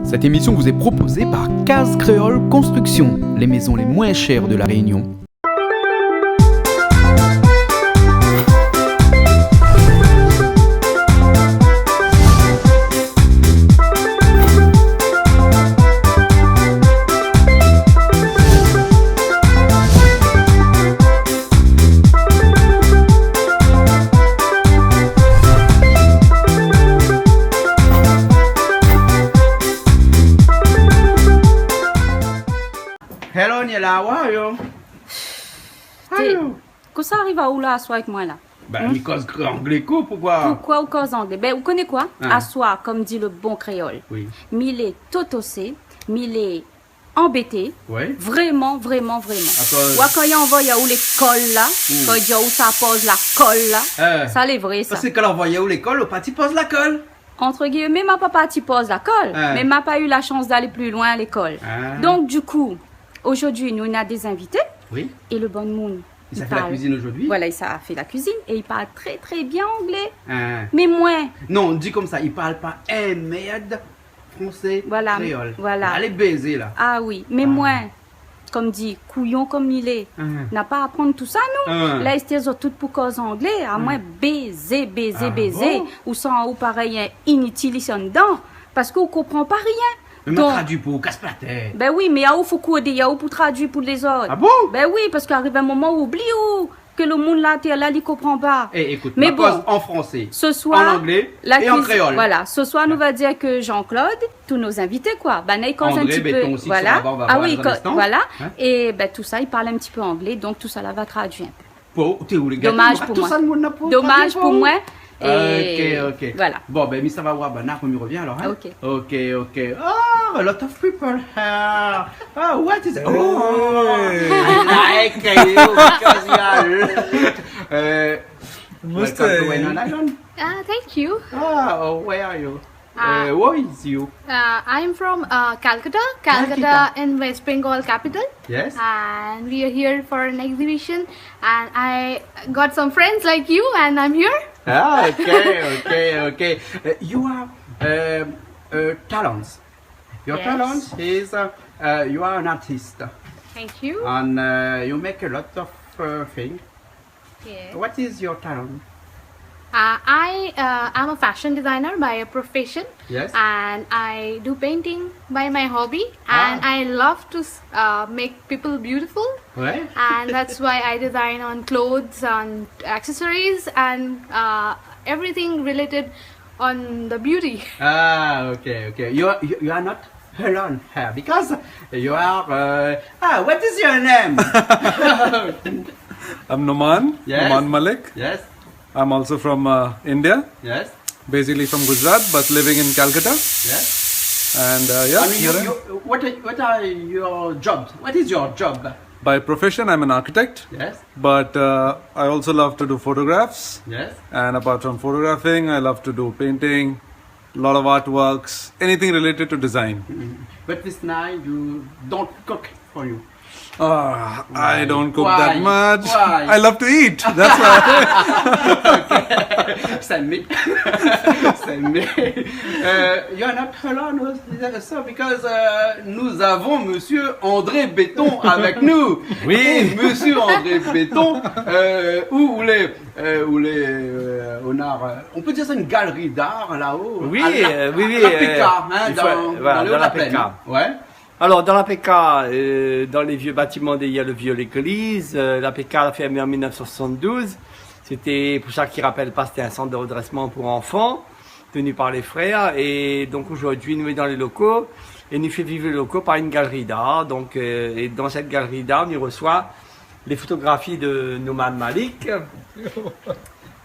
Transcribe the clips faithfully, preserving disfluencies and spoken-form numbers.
Cette émission vous est proposée par Case Créole Construction, les maisons les moins chères de La Réunion. Hello, Niela, how are you? How are you? Kosa i ariv aou la, aswar avèk moin la? Ben, mi koz kré anglé kou, poukoi? Poukoi ou koz anglé? Ben, ou koné koi? Aswar, konm di le bon kréol, mi lé totosé, mi lé anbété. Vréman, vréman, vréman. Akoz? Oua, kan i anvoy aou lékol la, kan i di aou sa poz la kol la, sa lé vré sa. Parske kan i anvoy aou lékol, ou pa ti poz la kol. Entre guillemets, ma pa parti poz la kol, mé ma pa u la shans d'alé pli loin lékol. Donk, du kou, zordi, nou néna dé zinvité. Oui. É le bann moun, i sa fé la kuizine zordi. Voilà, i sa fé la kuizine é i parl trè, trè bien anglé. Mé moin... Non, di konmsa, i parl pa in mèrd fransé, kréol. Voilà. Alé bézé la. Ah oui, mé moin, konm di, kouyon konm mi lé, na pa aprann tousa, non. La, èské zot tout pou koz anglé, amoin bézé, bézé, bézé. Ou san ou parèy in initil isi andan, parske ou konpran pa rien. Mé ma tradui pou ou, kas pa la tèt. Ben oui, mé aou fo koué dèyèr ou pou tradui pou lézot. Ah bon? Ben oui, parske ariv in moman ou oubli ou ke le moun la tèr la li konpran pa. Eh, ékout, ma koz an fransé, an anglé é an kréol. Voilà, ce soir, nou va dir ke Jean-Claude, tout nos invités, koi. Ben, i koz in ti pé, voilà. André Béton osi, voilà. Ah oui, voilà. É ben, tousa, i parl in ti pé anglé, donk tousa la va tradui in pé. Pou, té ou lé gaté, domaz pou moin. Domaz pou moin. É voilà. Bon, ben, mi sava oir banna kan mi revien alor, hein? Ok. Ok, ok. Oh, a lot of people here. Oh, what is it? Oh, I like you because you are... Welcome to Western Island. Ah, thank you. Ah, oh, where are you? Uh, where is you? Uh, I'm from, uh, Calcutta. Calcutta in West Bengal capital. Yes. And we are here for an exhibition. And I got some friends like you, and I'm here. Ah, okay, okay, okay. Uh, you are, um, uh, talents. Your talent is, uh, uh, you are an artist. Thank you. And, uh, you make a lot of, uh, things. Yes. What is your talent? Uh, I, uh, am a fashion designer by a profession. Yes. And I do painting by my hobby. And I love to s-, uh, make people beautiful. Ouais. And that's why I design on clothes, on accessories, and, uh, everything related on the beauty. Ah, okay, okay. You are, you, you are not alone here because you are, uh, ah, what is your name? I'm Noman, Noman Malik. Yes. I'm also from, uh, India. Yes. Basically from Gujarat, but living in Calcutta. Yes. And, uh, yeah, and you, you, what are, what are your jobs? What is your job? By profession, I'm an architect. Yes. But, uh, I also love to do photographs. Yes. And apart from photographing, I love to do painting, lot of artworks, anything related to design. Mm. But this night you don't cook for you. Ah, I don't cook that much. Why? I love to eat. That's why. Okay. Sa mé, sa mé. Euh, you are not alone with us, so, because, euh, nous avons monsieur André Béton avec nous. Oui. Et monsieur André Béton, euh, où vous voulez Euh, ou lé, euh, on a, euh, on peut dire ça, une galerie d'art là-haut, oui, à la, euh, oui, oui, à l'A P K, euh, hein, il faut, dans, voilà, dans l'île de la Plaine. Ouais. Alors, dans l'A P K, euh, dans les vieux bâtiments, il y a le vieux l'église. Euh, l'A P K a fermé en mille neuf cent soixante-douze. C'était, pour ça qui rappelle pas, c'était un centre de redressement pour enfants, tenu par les frères. Et donc aujourd'hui, nou lé dans les locaux et nou fé vivre les locaux par une galerie d'art. Donc, euh, et dans cette galerie d'art, nou reçoit les photographies de Noman Malik,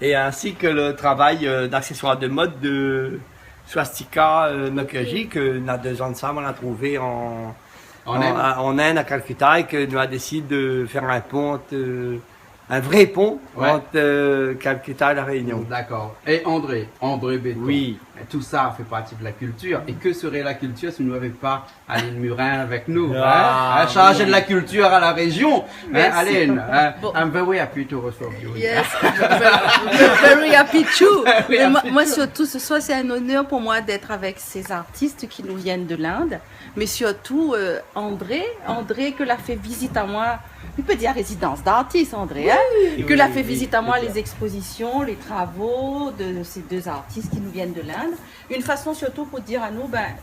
et ainsi que le travail, euh, d'accessoires de mode de Swastika, euh, Mukherjee, que na deux ans de ça, on a trouvé en, en Inde, à Calcutta, et que nous a décidé de faire un pont, euh, un vrai pont entre, euh, Calcutta et La Réunion. D'accord. Et André, André Béton. Oui. Tout ça fait partie de la culture. Et que serait la culture si nous n'avions pas Aline Murin avec nous, hein ? Ah, oui. Chargée de la culture à la région. Hein, Aline, hein, I'm very happy to receive you here. Yes, I'm very, very happy too. Very happy too. Mais moi, moi, surtout, ce soir, c'est un honneur pour moi d'être avec ces artistes qui nous viennent de l'Inde. Mais surtout, euh, André, André ke la fé vizit amoin, i pé dir rézidans d'artis, André, hein, ke la fé vizit amoin les expositions, les travaux de ces deux artistes qui nous viennent de l'Inde. Une façon surtout pour dire à nous, ben,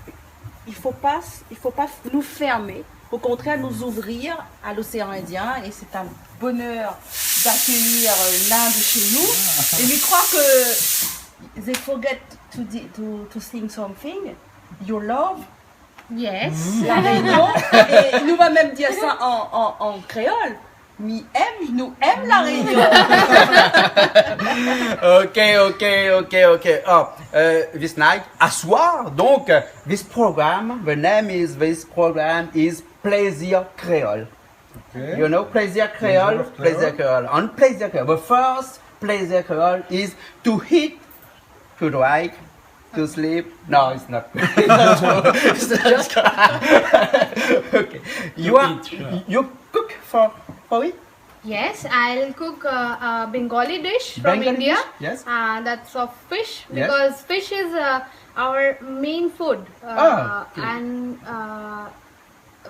il faut pas, il faut pas nous fermer, au contraire, nous ouvrir à l'océan Indien, et c'est un bonheur d'accueillir, euh, l'Inde chez nous. Et je crois que they forget to, di- to, to sing something. Your love, Yes. La Réunion, é nou va mèm dir sa an, an, an kréol. Mi èm, nou èm La Réunion. Ok, ok, ok, ok. Oh, euh, this night, aswar, donc, euh, this program, the name is, this program is Plaisir Créole. Ok. You know Plaisir Créole? Plaisir Créole. Plaisir Créole. On Plaisir Créole. The first Plaisir Créole is to eat, to drink, to sleep. No, it's not. It's just okay. You are, you cook for, for it? Yes, I'll cook, uh, a Bengali dish from India. Bengali dish? Yes. Uh, that's of fish, because fish is, uh, our main food. Uh, and, uh,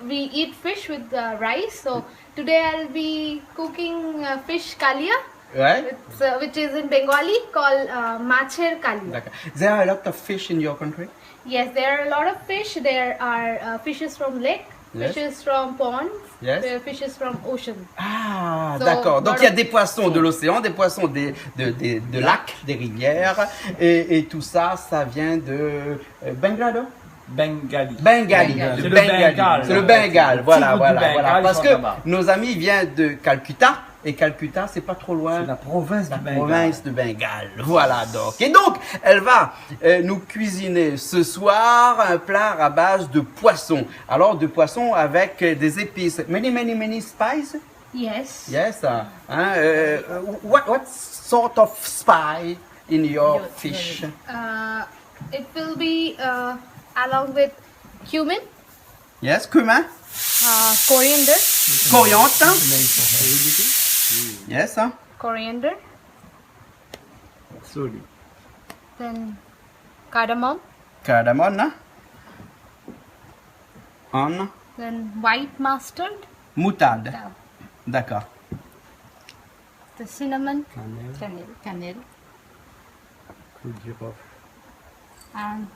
we eat fish with, uh, rice. So today I'll be cooking, uh, fish kalia, right? It's, uh, which is in Bengali called, uh, মাছের কালিয়া. D'accord. There are a lot of fish in your country? Yes, there are a lot of fish. There are, uh, fishes from lake, fishes from ponds, there are fishes from ocean. Ah, d'accord. Donc il y a des poissons de l'océan, des poissons des, de, des, de lacs, des rivières, et, et tout ça, ça vient de, euh, Bangladesh? Bengali. Bengali. C'est le Bengale. C'est le Bengale. Voilà, voilà, voilà. Parce que nos amis viennent de Calcutta, et Calcutta, c'est pas trop loin. C'est la province du Bengale. Voilà, donc. Et donc, elle va, euh, nous cuisiner ce soir un plat à base de poisson. Alors, de poisson avec, euh, des épices. Many, many, many spices? Yes. Yes, uh, hein, euh, what, what sort of spice in your fish? Uh, it will be, uh, along with cumin. Yes, cumin. Uh, coriander. Coriandre. Yes, hein. Coriander. Sorry. Then cardamom. Cardamom, hein. And then white mustard. Moutarde. D'accord. The cinnamon. Cannelle. Cannelle. Cannelle. Clou de girofle. And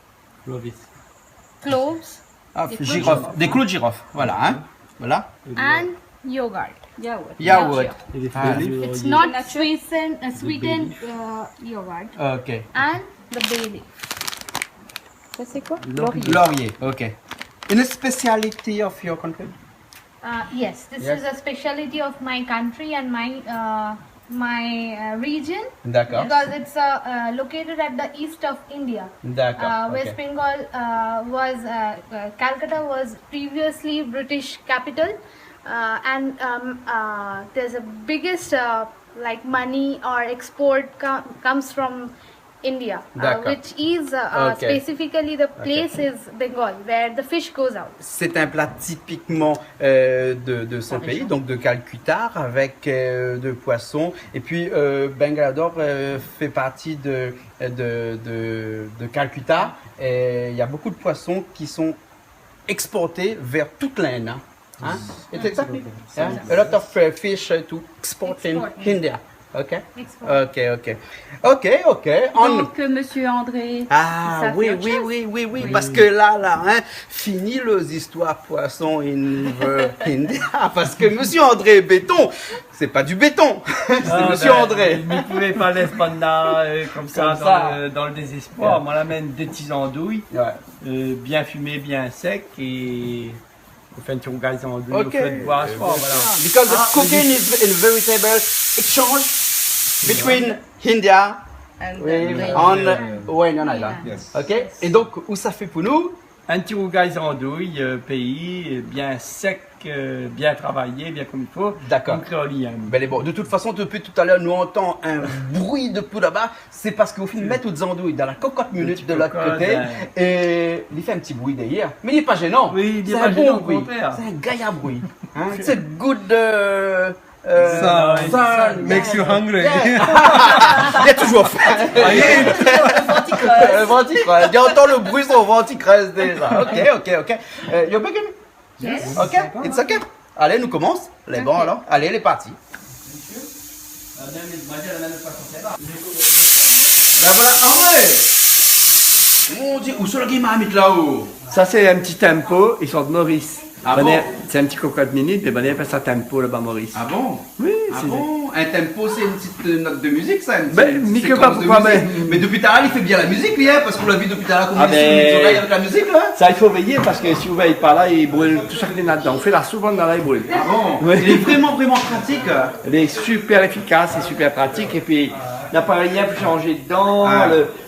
cloves. Ah, des clous de girofle. Des clous de girofle, voilà, hein. Voilà. And yogurt. Yaourt. Yaourt. Nature. Et les feuilles de laurier. It's not sweetened, uh, sweetened, uh, yogurt. Ok. And the bay leaf. Ça, c'est quoi? Laurier. Laurier, ok. Une spécialité of your country? Uh, yes, this is a speciality of my country and my, uh, my, uh, region. D'accord. Because it's, uh, uh, located at the east of India. D'accord, uh, ok. West Bengal, uh, was, uh, uh, Calcutta was previously British capital, uh, and, um, uh, there's a biggest, uh, like, money or export co- comes from India, uh, which is, uh, uh, specifically the place is Bengal, where the fish goes out. C'est un plat typiquement, euh, de, de son pays, donc de Calcutta, avec, euh, de poissons. Et puis, euh, Bangalore, euh, fait partie de, de, de, de Calcutta. Et il y a beaucoup de poissons qui sont exportés vers toute l'Inde, hein. Hein? It's exactly, hein? A lot of, uh, fish, uh, to export in India. Ok? Ok, ok. Ok, ok. Donc, euh, monsieur André, ah, oui, oui, oui, oui, oui, parce que là, là, hein, fini les histoires poissons in, euh, India, parce que monsieur André Béton, c'est pas du béton, c'est monsieur André. Ah, ben, mi pouvin pa lès banna, euh, comme ça, dans le, dans le désespoir. Moi, la mèn dé ti zandouy, euh, bien fumé, bien sèk, é ou fé in ti rougay zandouy o fé d'boi aswar, voilà. Because the cooking is a veritable exchange between India and, euh, Hainan Island. Yes. Ok? É donk, ou sa fé pou nou? In ti rougay zandouy, euh, péi, euh, bien sèk, euh, bien travaillé, bien comme il faut. D'accord. Une créolie, hein. Ben, bon, de toute façon, depuis tout à l'heure, nou antann in bri de pou laba. Sé parske ou fine mèt out zandouy dan la kokot minut de l'ot koté, é li fé in ti bri dèrièr. Mé li lé pa jénan. Oui, li lé pa jénan, au contraire. Sé in bon bri. Sé in gayar bri. Hein? It's a good, euh, euh, sound. Sound makes you hungry. Yeah. Li lé toujour fin. Ah, li lé toujour fin. Ventikreuz. Euh, ventikreuz. Li antann le bri son ventikreuz déja. Ok, ok, ok. Euh, you're beginning? Yes. Ok, it's ok. Alé, nou komans. Lé bon, alor. Alé, lé parti. Ben voilà, anvoyé. Mon Dieu, ousa la gingn marmit la-o? Sa sé in ti tempo, i sort Maurice. Ah bon? Sé in ti kokot minit, mé banna i apèl sa tempo laba Maurice. Ah bon? Oui, ah bon? In tempo, sé in ti, euh, not de mizik, sa, in ti, in ti sékans de mizik. Mé dopi talèr, li fé bien la mizik, li, hein, parske nou la vi dopi talèr, koman li fé avèk la mizik, hein. Sa, i fo véyé, parske si ou véy pa la, i bril tout sak néna dedan. Ou fé la soup, banna la, i bril. Ah bon? Oui. Lé vréman, vréman pratik. Lé super éfikas, lé super pratik, épi na pa rien pou shanjé dedan,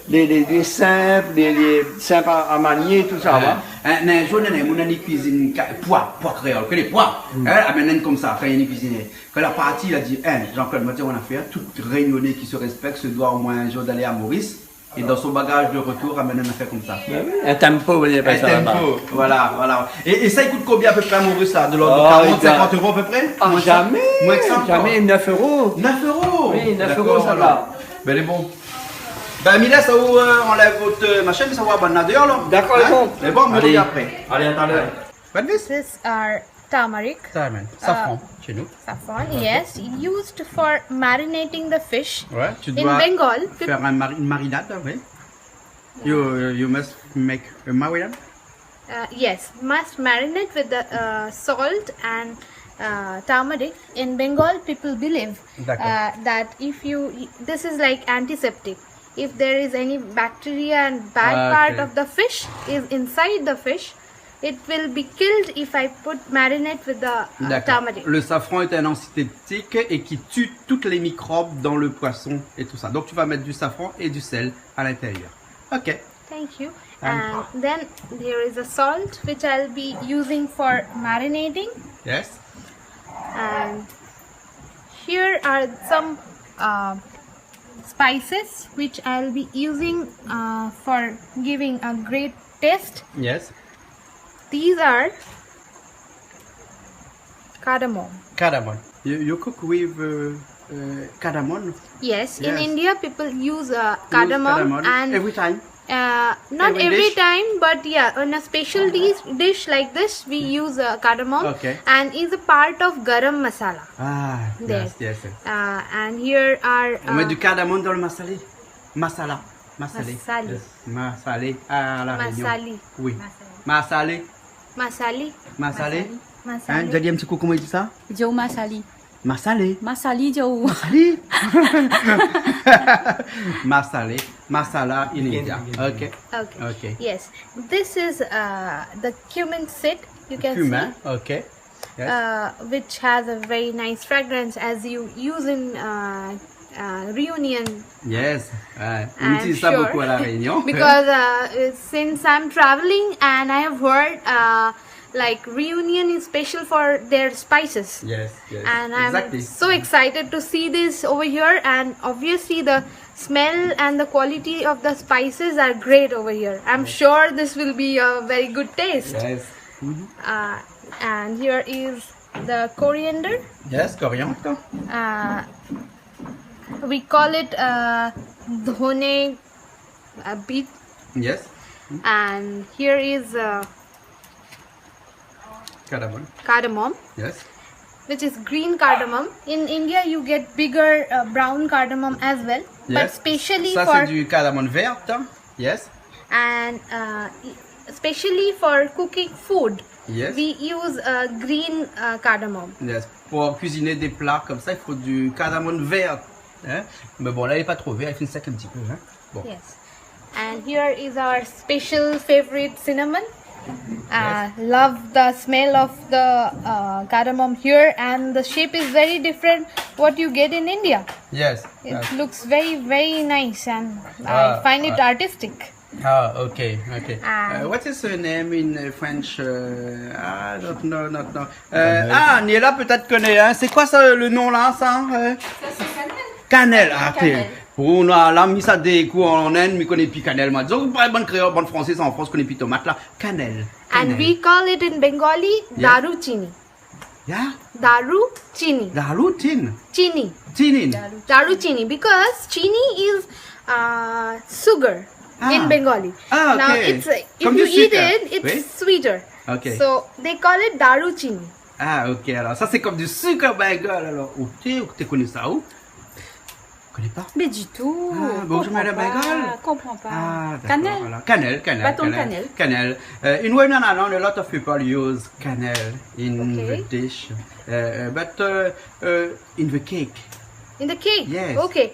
lé, lé, lé sinp, lé, lé sinp a, a manié, tousa, hein. Hein, mé in zour, néna in moun la kuiziné ka-, poi, poi kréol, ke lé poi. Hein, amenn komsa, kan li kuiziné. Kan la parti, la di, hein, Jean-Claude, moin di aou in afèr, tout Rényoné ki se rèspèk se doi omoin in zour alé a Maurice, é dan son bagaz de retour, amenn in afèr komsa. Ben oui, in tempo, ou apèl sa laba. In tempo, voilà, voilà. É, é sa, i kout konbien a pé pré a Maurice, la? De l'ordre de quarante, cinquante euros a pé pré? Ah, moin ke sa? Moin ke sa, koi. Jamais, neuf euros. Neuf euros? Oui, neuf euros, sa va. D'accord, alor. Ben, lé bon. Ben, mi lès aou, euh, anlèv out, euh, machin, mi sa oir banna déor, la. D'accord, lé bon. Hein? Lé bon, mi rovien apré. Allez, à tout à l'heure. What is this? These are turmeric. Turmeric. Uh, saffron, chez nous. Saffron, okay. Yes, used for marinating the fish. Ouais, tu dois faire un mari-, une marinade, oui. In Bengal, people, you, you must make a marinade. Uh, yes, must marinate with the, uh, salt and, uh, turmeric. In Bengal, people believe, uh, that if you, this is like antiseptic. D'accord. If there is any bacteria and bad part of the fish is inside the fish, it will be killed if I put marinate with the, uh, turmeric. D'accord. Le safran est un antiseptique et qui tue tous les microbes dans le poisson et tout ça. Donc tu vas mettre du safran et du sel à l'intérieur. Ok. Thank you. And then there is a salt which I'll be using for marinating. Yes. And here are some, uh, spices which I'll be using, uh, for giving a great taste. Yes. These are cardamom. Cardamom. You, you cook with, uh, uh, cardamom? Yes. Yes. In India, people use, uh, cardamom. Use cardamom and every time? Uh, not every time, but yeah, on a special dish, dish like this, we use, uh, cardamom. Okay. And is a part of garam masala. Ah, yes, yes, yes. Uh, and here are, uh, on met du cardamome dans le massalé. Masala. Massalé. Massalé. Yes. Massalé. À La Réunion. Massalé. Oui. Massalé. Massalé. Massalé. Massalé. Hein, Jadi, un petit coup, comment il dit ça? Di aou massalé. Massalé. Massalé, di aou. Massalé. Massalé. Masala in India. Okay. Okay. Okay. Yes. This is, uh, the cumin seed. You can see. Cumin. Okay. Yes. Uh, which has a very nice fragrance as you use in, uh, uh, Réunion. Yes. Uh, we use that beaucoup à La Réunion. Because, uh, since I'm traveling and I have heard, uh, like, Réunion is special for their spices. Yes, yes. And I'm so excited to see this over here, and obviously the smell and the quality of the spices are great over here. I'm sure this will be a very good taste. Yes. Uh, and here is the coriander. Yes, coriandre. Uh, we call it, uh, dhone, uh, beet. Yes. And here is, uh, cardamom. Cardamom. Yes. Which is green cardamom. In India, you get bigger, uh, brown cardamom as well. Yes. But specially for... Ça, c'est du cardamome vert, hein? Yes. And, uh, especially for cooking food, yes, we use, uh, green, uh, cardamom. Yes. Pour cuisiner des plats comme ça, il faut du cardamome vert, hein. Mais bon, là, il est pas trop vert, il fait sec un petit peu, hein. Bon. Yes. And here is our special favorite cinnamon. Uh, yes. Love the smell of the, uh, cardamom here, and the shape is very different what you get in India. Yes. It looks very, very nice, and I find it artistic. Ah, ok, ok. Ah. Euh, what is the name in, uh, French? Euh, ah, non, non, non, non. Euh, ah, Niela pétèt koné, hein. Sé koi sa, le non la, sa, hein? Sa, sé kanèl. Kanèl, ah, té. Kanèl. Pou nou, la, mi sa dé kou an Inde, mi koné pi kanèl, moin. Dizon, bann kréol, bann fransé, sa an Frans, koné pi tomat, la. Kanèl. And we call it in Bengali, daruchini. Yeah? Daruchini. Daruchin. Chini. Chinin. Daruchini, because chini is, uh, sugar in Bengali. Ah, ok. Now, it's, uh, if you eat it, it's sweeter. Comme du sucre. Oui. Ok. So, they call it daruchini. Ah, ok. Alor, sa, sé konm du sik Bengal, alor. Ou té, ou té koné sa, ou? Koné pa? Mais du tout. Ah, bonjour, madame Bengal. Comprends pas. Ah, d'accord, voilà. Kanèl. Kanèl, kanèl, kanèl. Baton de kanèl. Kanèl. Euh, in Réunion Island, a lot of people use kanèl in the dish. Euh, but, euh, euh, in the cake. In the cake? Yes, yes. Okay.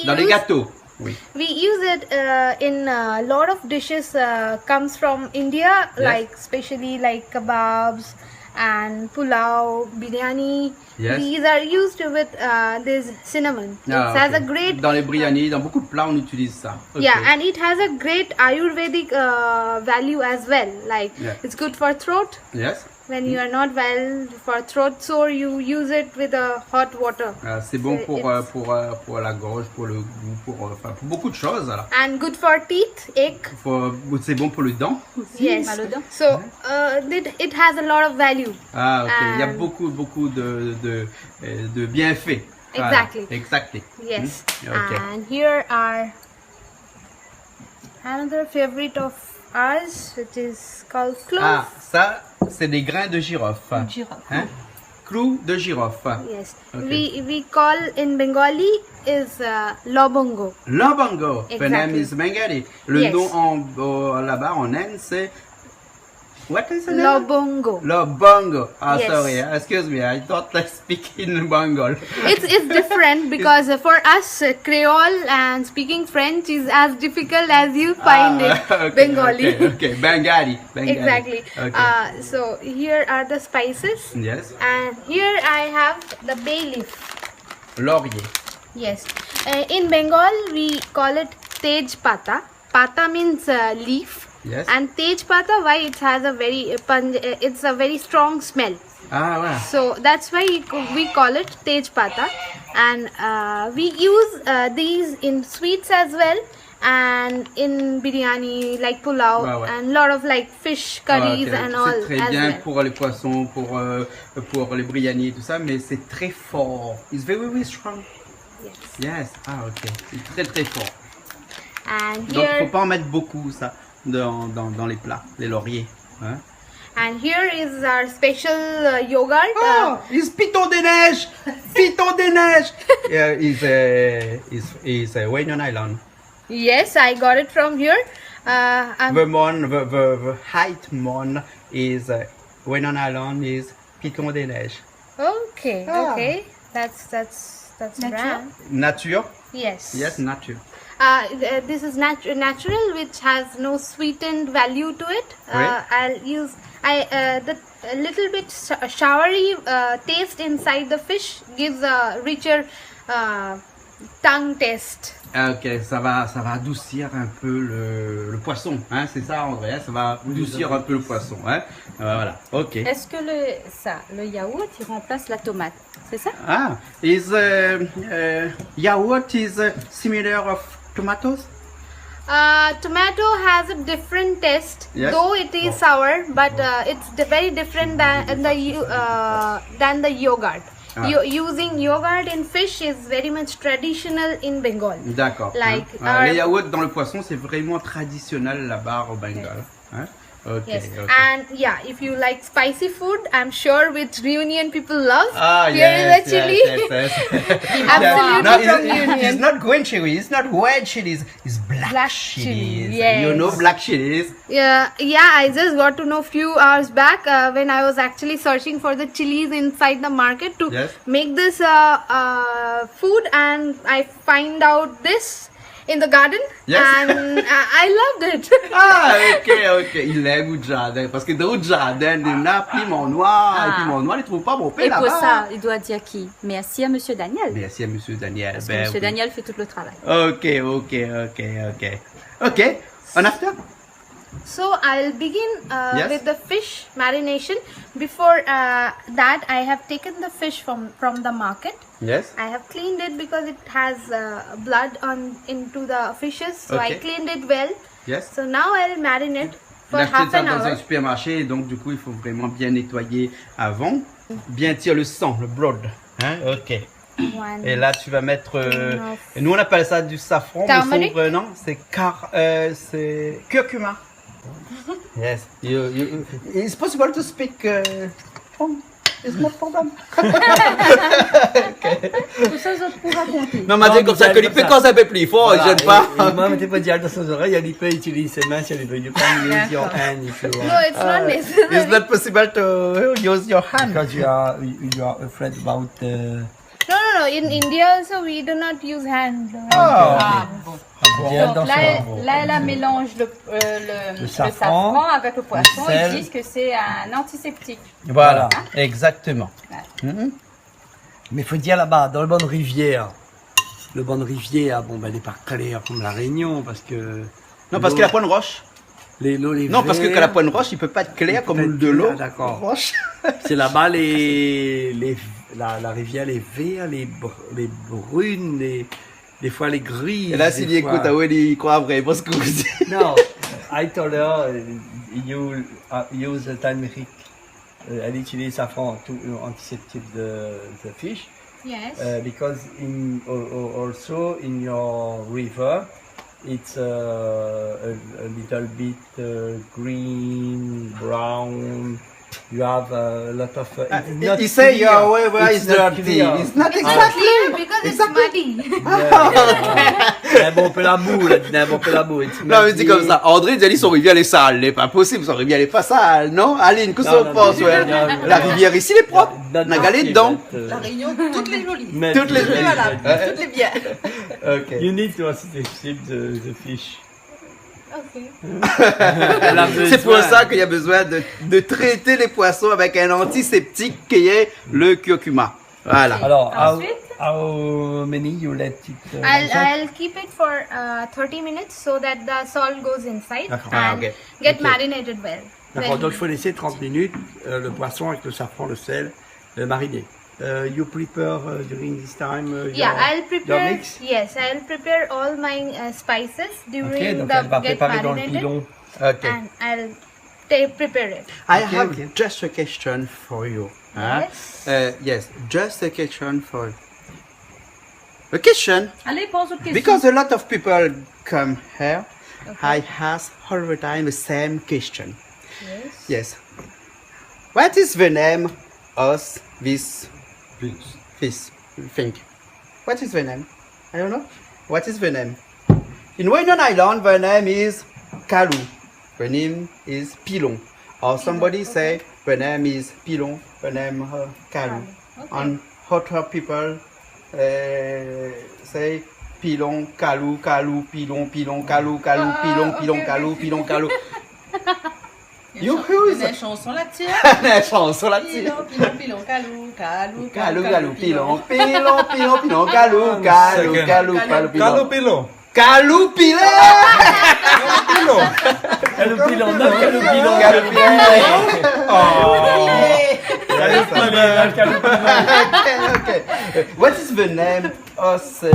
Dans les gâteaux. Oui. We use it, uh, in a lot of dishes, uh, comes from India, like, especially, like, kebabs and pulao, biryani. Yes. These are used with, uh, this cinnamon. Ah, ok. It has a great... Dans les biryani, dans beaucoup de plats, on utilise ça. Ok. Yeah, and it has a great Ayurvedic, uh, value as well. Like, it's good for throat. Yes. When you are not well, for throat sore, you use it with a hot water. Ah, c'est bon pour, euh, pour, euh, pour la gorge, pour le goût, pour, euh, enfin, pour beaucoup de choses, alors. And good for teeth ache. C'est bon pour les dents aussi, mal aux dents. Yes. So, uh, it, it has a lot of value. Ah, ok. Il y a beaucoup, beaucoup de, de, euh, de bienfaits. Voilà. Exactly. Exactly. Yes. Hmm. Ok. And here are another favorite of ours, which is called cloves. Ah, ça, c'est des grains de girofle. Girofle. Hein? Clou de girofle. Yes. Ok. We, we call in Bengali is, uh, lobongo. Lobongo. Exactly. The name is Bengali. Le nom en, euh, là-bas, en Inde, c'est What is the name? Lobongo. Lobongo. Ah, sorry, eh. Excuse me, I thought I speak in Bengal. It's, it's different because, uh, for us, uh, Creole and speaking French is as difficult as you find it, Bengali. Ah, okay, okay. Bengali, Bengali. Exactly. Okay. Uh, so here are the spices. Yes. And here I have the bay leaf. Laurier. Yes. Uh, in Bengal, we call it tej pata. Pata means, uh, leaf. Yes. And tej pata, why it has a very, uh, pung-, uh, it's a very strong smell. Ah, wow. So that's why we ca-, we call it tej pata. And, uh, we use, uh, these in sweets as well, and in biryani, like pulao, and lot of, like, fish curries and all as well. Ouais, ouais. C'est très bien pour les poissons, pour, euh, pour les biryani et tout ça, mais c'est très fort. It's very, very strong. Yes. Yes, ah, ok. C'est très, très fort. Donc, faut pas en mettre beaucoup, ça, dans, dans, dans les plats, les lauriers, hein. And here is our special, uh, yogurt. Oh, it's Piton des Neiges. Piton des Neiges. Yeah, is, uh, is, is, uh, Réunion Island. Yes, I got it from here. Uh, I'm... The mon, the, the, the height mon is, uh, Réunion Island is Piton des Neiges. Okay, okay. That's, that's, that's brand. Nature? Yes. Yes, nature. Uh, th-, this is nat-, natural, which has no sweetened value to it. Oui. Uh, I'll use, I, uh, the, a little bit sh-, showery, uh, taste inside the fish gives a richer, uh, tongue taste. Ah, ok, ça va, ça va adoucir un peu le, le poisson, hein, c'est ça, André, hein, ça va adoucir un peu le poisson, hein. Euh, voilà, ok. Est-ce que le, ça, le yaourt, il remplace la tomate, c'est ça? Ah, is, uh, uh, yaourt is, uh, similar of tomatoes? Uh, tomato has a different taste, though it is sour, but, uh, it's di-, very different than the yo-, uh, than the yogurt. Ah. Yo-, using yogurt in fish is very much traditional in Bengal. D'accord. Like, hein. Ah, les yaourts dans le poisson, c'est vraiment traditionnel là-bas au Bengale. Hein? Ok, ok. Yes. And yeah, if you like spicy food, I'm sure which Réunion people love. Ah, yes, yes, yes. Here is a chili. Absolutely from Réunion. No, it's, it's not green chili, it's not red chilies. It's black chilies. Black chili, yes. You know black chilies? Yeah, yeah, I just got to know few hours back, uh, when I was actually searching for the chilies inside the market to make this, uh, uh, food, and I find out this in the garden, and I, I loved it. Ah, ok, ok. Il aime le jardin. Parce que dans le jardin, il y a piment noir. Ah. Et piment noir, il trouve pas mon père là-bas. Et pour ça, il doit dire qui? Merci à monsieur Daniel. Merci à monsieur Daniel. Parce que monsieur Daniel fait tout le travail. Ok, ok, ok, ok. Ok, And after? So I'll begin, uh, Yes. with the fish marination. Before, uh, that, I have taken the fish from, from the market. Yes. I have cleaned it because it has, uh, blood on, into the fishes. So I Okay. cleaned it well. Yes. So now I'll marinate for half an hour. Il a acheté ça dans un supermarché, donc du coup, il faut vraiment bien nettoyer avant. Bien tirer le sang, le blood. Hein? Ok. One Et là, tu vas mettre, euh, spoon of et nous, on appelle ça du safran, mais turmeric. Son vrai nom, c'est car-, euh, c'est curcuma. Yes. You, you, it's possible to speak, uh, French. It's not problem. Ok. Tousa, zot pou rakonté. Non, ma di konmsa ke li pé koz in pé pli for, i zèn pa. Voilà. Et, et moi, mettez pas direct dans son oreille, il peut utiliser ses mains si elle veut. You can use your hand if you want. D'accord. No, it's not necessary. It's not possible to use your hand. Because you are, you are afraid about, uh, No, no, no. In India also, we do not use hand. Ah. Ah, bon. Direct dans son oreille. Donc là, là, elle a mélangé le, euh, le, le safran avec le poisson. Le safran, le sel. Ils disent que c'est un antiseptique. Voilà, exactement. Voilà. Mhm. Mé fo dir laba, dan le bann rivièr, le bann rivièr, bon, bin, lé pa klèr konm La Rényon, parske Non, parske la poin rosh. Lé, lo, lé vèr. Non, parske kan la poin rosh, i pé pa èt klèr konm de lo. Ah, dakor. Rosh. Sé laba, lé, lé, la, la rivièr lé vèr, lé br-, lé brune, lé, défoi lé griz, défoi. É la, si li ékout, ah ouais, li kroi vré, parske ou di. No, I told her, uh, you, uh, use a turmeric. Uh, elle utilise safran to, uh, antiseptic the, the fish. Yes. Uh, because in, al-, al-, also in your river, it's, uh, a, a little bit, uh, green, brown. You have a lot of, uh, it's not clear. He say your river is dirty. It's not clear. It's not clear because it's muddy. Exactly. Yeah. Mé bon, pé la bou, la, di, bon, pé la bou, it's muddy. Non, mé di konmsa, André i di son rivièr lé sal, lé pa posib, son rivièr lé pa sal, non? Aline, kosa ou pans, ouais? Non, non, non, non. La rivièr isi lé prop. Non, non, non, non. Na galé dedan. La Rényon, tout lé zoli. Tout lé zoli. Tout lé malad, tout lé bien. Ok. You need to antiseptic the, the fish. Ok. Sé pou sa ke na bezoin de, de trété lé poison avèk in antiseptik ki lé le curcuma. Voilà. Ok. Alors, how, ensuite, how many you let it, uh, inside? I'll, I'll keep it for, uh, thirty minutes so that the salt goes inside and get marinated well. D'accord. Ah, ok. Ok. D'accord, donc il faut laisser trente minutes, euh, le poisson avec le safran, le sel, euh, mariner. Uh, you prepare, uh, during this time, uh, your, your mix? Yeah, I'll prepare, yes, I'll prepare all my, uh, spices during the get marinated. Ok, donc elle va préparer dans le pilon. Ok. And I'll ta-, prepare it. Ok, ok. I have just a question for you, hein? Yes. Uh, yes, just a question for you. A question. Allez, pose votre question. Because a lot of people come here, okay, I ask all the time the same question. Yes. Yes. What is the name of this fish? Fish. Thank you. What is the name? I don't know. What is the name? In Réunion Island, the name is kalou. The name is pilon. Or somebody say, the name is pilon, the name, uh, kalou. Kalou. Okay. And other people, uh, say pilon, kalou, kalou, pilon, pilon, kalou, kalou, pilon, pilon, kalou, pilon, kalou. Ah, ok, ok. Néna in shanson la-dsi, hein ? Néna in shanson la-dsi. Pilon, pilon, pilon, kalou, kalou, kalou, kalou, pilon. Pilon, pilon, pilon, kalou, kalou, kalou, pilon. Kalou, pilon. Kalou, pilon. Kalou, pilon. Kalou, pilon. Not kalou, pilon. Kalou, pilon. Oh. Kalou, pilon, not kalou, pilon. Okay, okay. What is the name of, uh,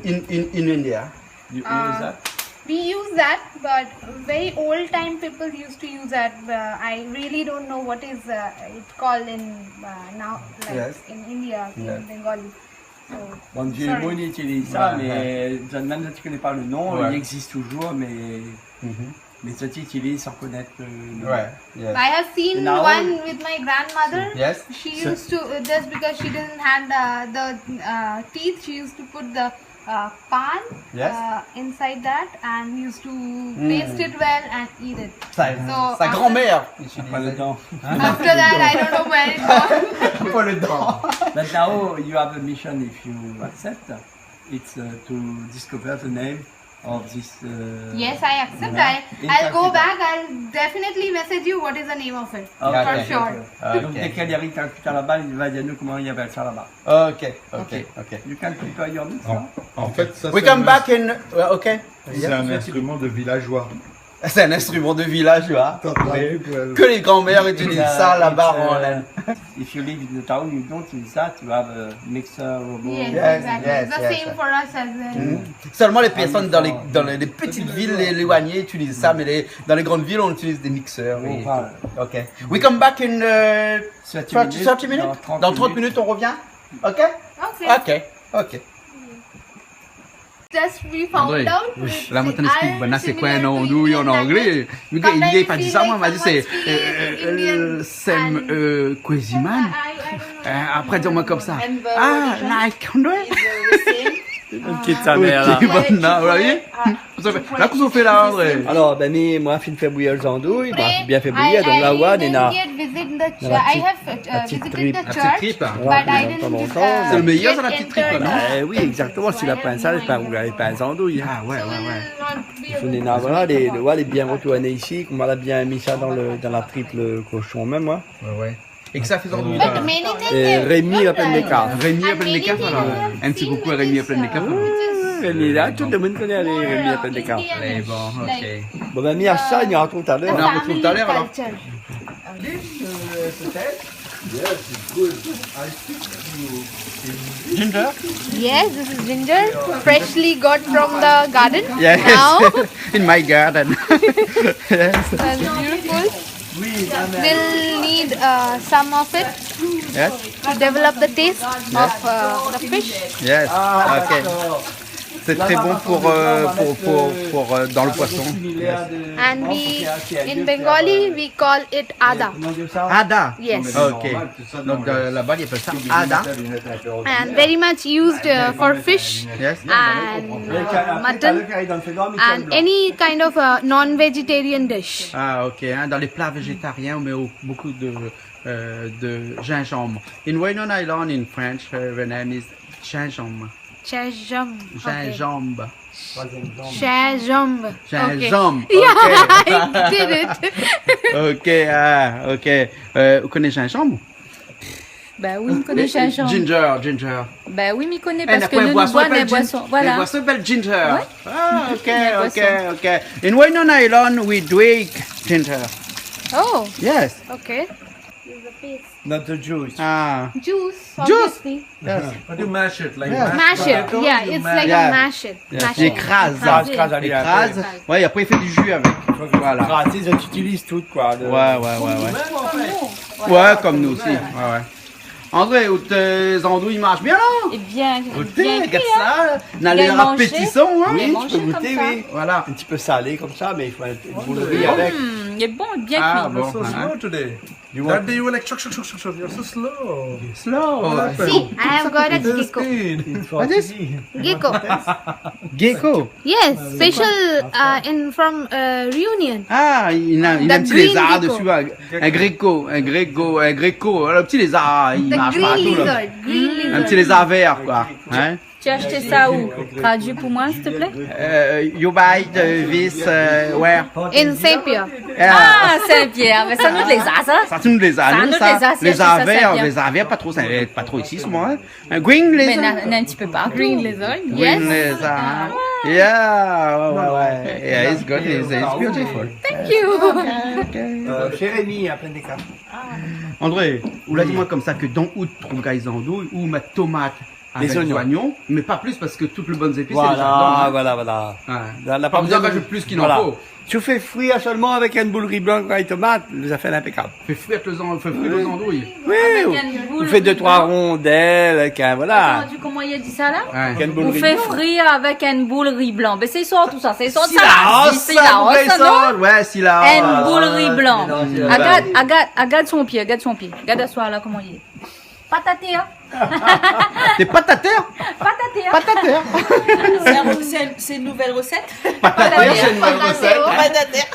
in, in, in India? You use that? Uh, we use that, but very old time people used to use that. Uh, I really don't know what is, uh, it called in, uh, now, like, in India, in Bengali. Yes. So, sorry. Bon, vié moun i itiliz sa, mé zot mèm, zot i koné pa le non, li égzis touzour, mé, mé zot i itiliz san konèt le non. Ouais, yes. I have seen one with my grandmother. Yes. She used to, uh, just because she didn't have the, the, uh, teeth, she used to put the uh, pan, uh, inside that and used to paste it well and eat it. Sa, sa grand-mère i itilizé. Pas le temps. Hein ? So, after that, I don't know where it gone. Pas le temps. But now you have a mission, if you accept, it's, uh, to discover the name of this, uh, Yes, I accept. I, I'll go back. I'll definitely message you what is the name of it. Okay. For sure. Okay. Donc, dès qu'il arrive à Calcutta là-bas, il va dire nous comment il appelle ça là-bas. Ok, ok, ok. You can prepare your mix, hein ? En, en fait, ça, c'est un ins-, c'est un instrument de villageois. We come back in, uh, okay. Yeah. C'est un instrument de villageois. C'est un instrument de village, tu vois. T'as entendu, ouais. Que les grands-mères utilisent ça là-bas en Inde. If you live in the town, you don't use that, you have a mixer, robot. Yes, exactly. Yes, yes, yes. It's the same for us as well. Mm. Seulement les personnes dans les, dans les, les petites villes éloignées utilisent ça, mais les, dans les grandes villes, on utilise des mixeurs et tout. Ok. We come back in, euh, thirty minutes. Dans trente minutes, on revient. Ok ? Ok. Ok, ok. Just we found out. André, la, mi té i éksplik banna sé koi in andouy an anglé. Mi gingn pa di sa, moin, ma di sé, euh, euh, euh, Sam, euh, Quasiman. Euh, apré, di amoin konmsa. Ah, like, André. Kit sa mèr la. Ok, banna, ou la vi ? Kosa ou fé la, André ? Alor, bin, mi, moin, fine fé bouyir lé zandouy, moin, bien fé bouyir, donk la, ouais, néna, néna la ti, la ti trip. La ti trip, hein. Voilà, de tan an tan. Sé lo méyèr, sa, la ti trip, non ? Eh oui, exactement, si la pwin sa, lé pa, lé pa zandouy, hein. Ah, ouais, ouais, ouais. Fo néna, voilà, lé, lé, ouais, lé bien retourné isi, koman la bien mi sa dan le, dan la trip koshon mèm, ouais. Ouais, ouais. É kosa i fé zandouy la ? Rémi la Plaine des Cafres. Rémi la Plaine des Cafres, alors. Un petit coucou à Rémi la Plaine des Cafres, alors. Oui, Rémi la, tout le moun i koné Rémi la Plaine des Cafres. Allez, bon, ok. Bon, bin, mi ashté sa, nou artrouv talèr. Nou artrouv talèr, alors. Ginger? Yes, this is ginger, freshly got from the garden. Yes. Now in my garden. Yes. That's beautiful. We'll need, uh, some of it, yes, to develop the taste, yes, of, uh, the fish. Yes. Ah, ok. C'est très bon pour, euh, pour, pour, pour, euh, dans le poisson. Yes. And we, in Bengali, we call it ada. Ada? Yes. Ok. Donc, euh, là-bas, ils appellent ça ada. And very much used, uh, for fish, yes, and, uh, mutton and any kind of, uh, non-vegetarian dish. Ah, ok, hein, dans les plats végétariens, on met au-, beaucoup de, euh, de gingembre. In Réunion Island, in French, uh, the name is gingembre. Gingembre. Ok. Gingembre. Gingembre. Gingembre. Ok. Yeah, I did it. Ok, ah, ok. Euh, ou koné gingembre? Bin oui, mi koné gingembre. Ginger, ginger. Bin oui, mi koné, parske nou, nou boir in boison, voilà. In boison i apèl ginger. Ouais. Ah, ok, ok, ok. In Réunion Island, we drink ginger. Oh. Yes. Ok. Not the juice. Ah. Juice, juice, obviously. Yes. But you mash it like that. Mash it, yeah, it's like a mash it. Yes. Mash it. Ékraz. Ékraz, ékraz. Ouais, apré i fé du jus avec. Voilà. Ékrazé, i utiliz tout, koi. Ouais, ouais, ouais, ouais. Konm nou, an fèt. Ouais, konm nou osi. Ouais, ouais. André, out zandouy i marsh bien la? Eh bien, bien kui, hein. Gard sa, na lèr apétisan, hein. Oui, tu peux goûter, oui. Voilà. Un petit peu salé comme ça, mais il faut un, une boule de riz avec. Mm, il est bon, bien cuit. Ah bon, hein. That day you were like, "Shuk, shuk, shuk, shuk, shuk." You're so slow. Slow. What happened? See, I have got a gecko. What is? Gecko. Gecko. Yes, special, uh, in, from, uh, Réunion. Ah, il a, il a un petit lézard dessus, hein. Un gréco, un gréco, un gréco. Le petit lézard, il marche partout, là. The green lizard, green lizard. Un petit lézard vert, quoi. Hein? Tu as acheté ça où? Traduis pour moi, s'il te plaît. Euh, you buy the, this, euh, where? In Saint-Pierre. Ah, Saint-Pierre, mais sa nou lézard sa. Sa nou lézard, sa. Lézard vert, lézard vert, pas trop, c'est pas trop ici souvent, hein. Un green lizard. Mais na, na un petit peu partout. Green lizard, yes. Green lizard, hein. Yeah, ouais, ouais, ouais. Yeah, it's good, it's, it's beautiful. Thank you. Ok, ok. Euh, chez Rémi, la Plaine des Cafres. André, ou la di amoin konmsa ke dan out rougay zandouy, ou mèt tomat avèk zoignon, mé pa plis parske tout le bann zépis lé déza dedan, hein. Voilà, voilà. Ouais. La, la pa bezoin rajout plis k'i n'en fo. Si ou fé frir solman avèk in boul ri blan, rougay tomat, lé zafèr lé inpékab. Fé frir lé zan-, fé frir lé zandouy. Oui, ou fé dé troi rondèl avèk in, voilà. Atann, koman li la di sa la? Avèk in boul ri blan. Ou fé frir avèk in boul ri blan. Mé sé sort tousa, sé sort sa la. Silaos, non? Ouais, silaos. In boul ri blan. Agard, agard, agard son pié, agard son pié. Agard aswar la koman li lé. Patatèr. Sé patatèr? Patatèr. Patatèr. C'est un, c'est une, c'est une nouvelle recette. Patatèr, c'est une nouvelle recette. Patatèr.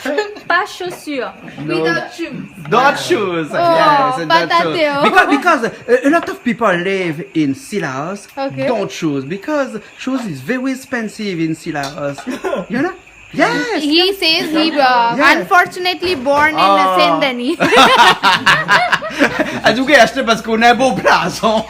Pas chaussure. Without shoes. Don't shoes. Oh, yes, don't shoes. Patatèr. Because, because, uh, a lot of people live in Cilaos, okay, don't shoes, because shoes is very expensive in Cilaos. You know? Yes, yes. He says he, uh, unfortunately born in Saint-Denis. An tou ka, ashté parske ou na in bon plas, hein.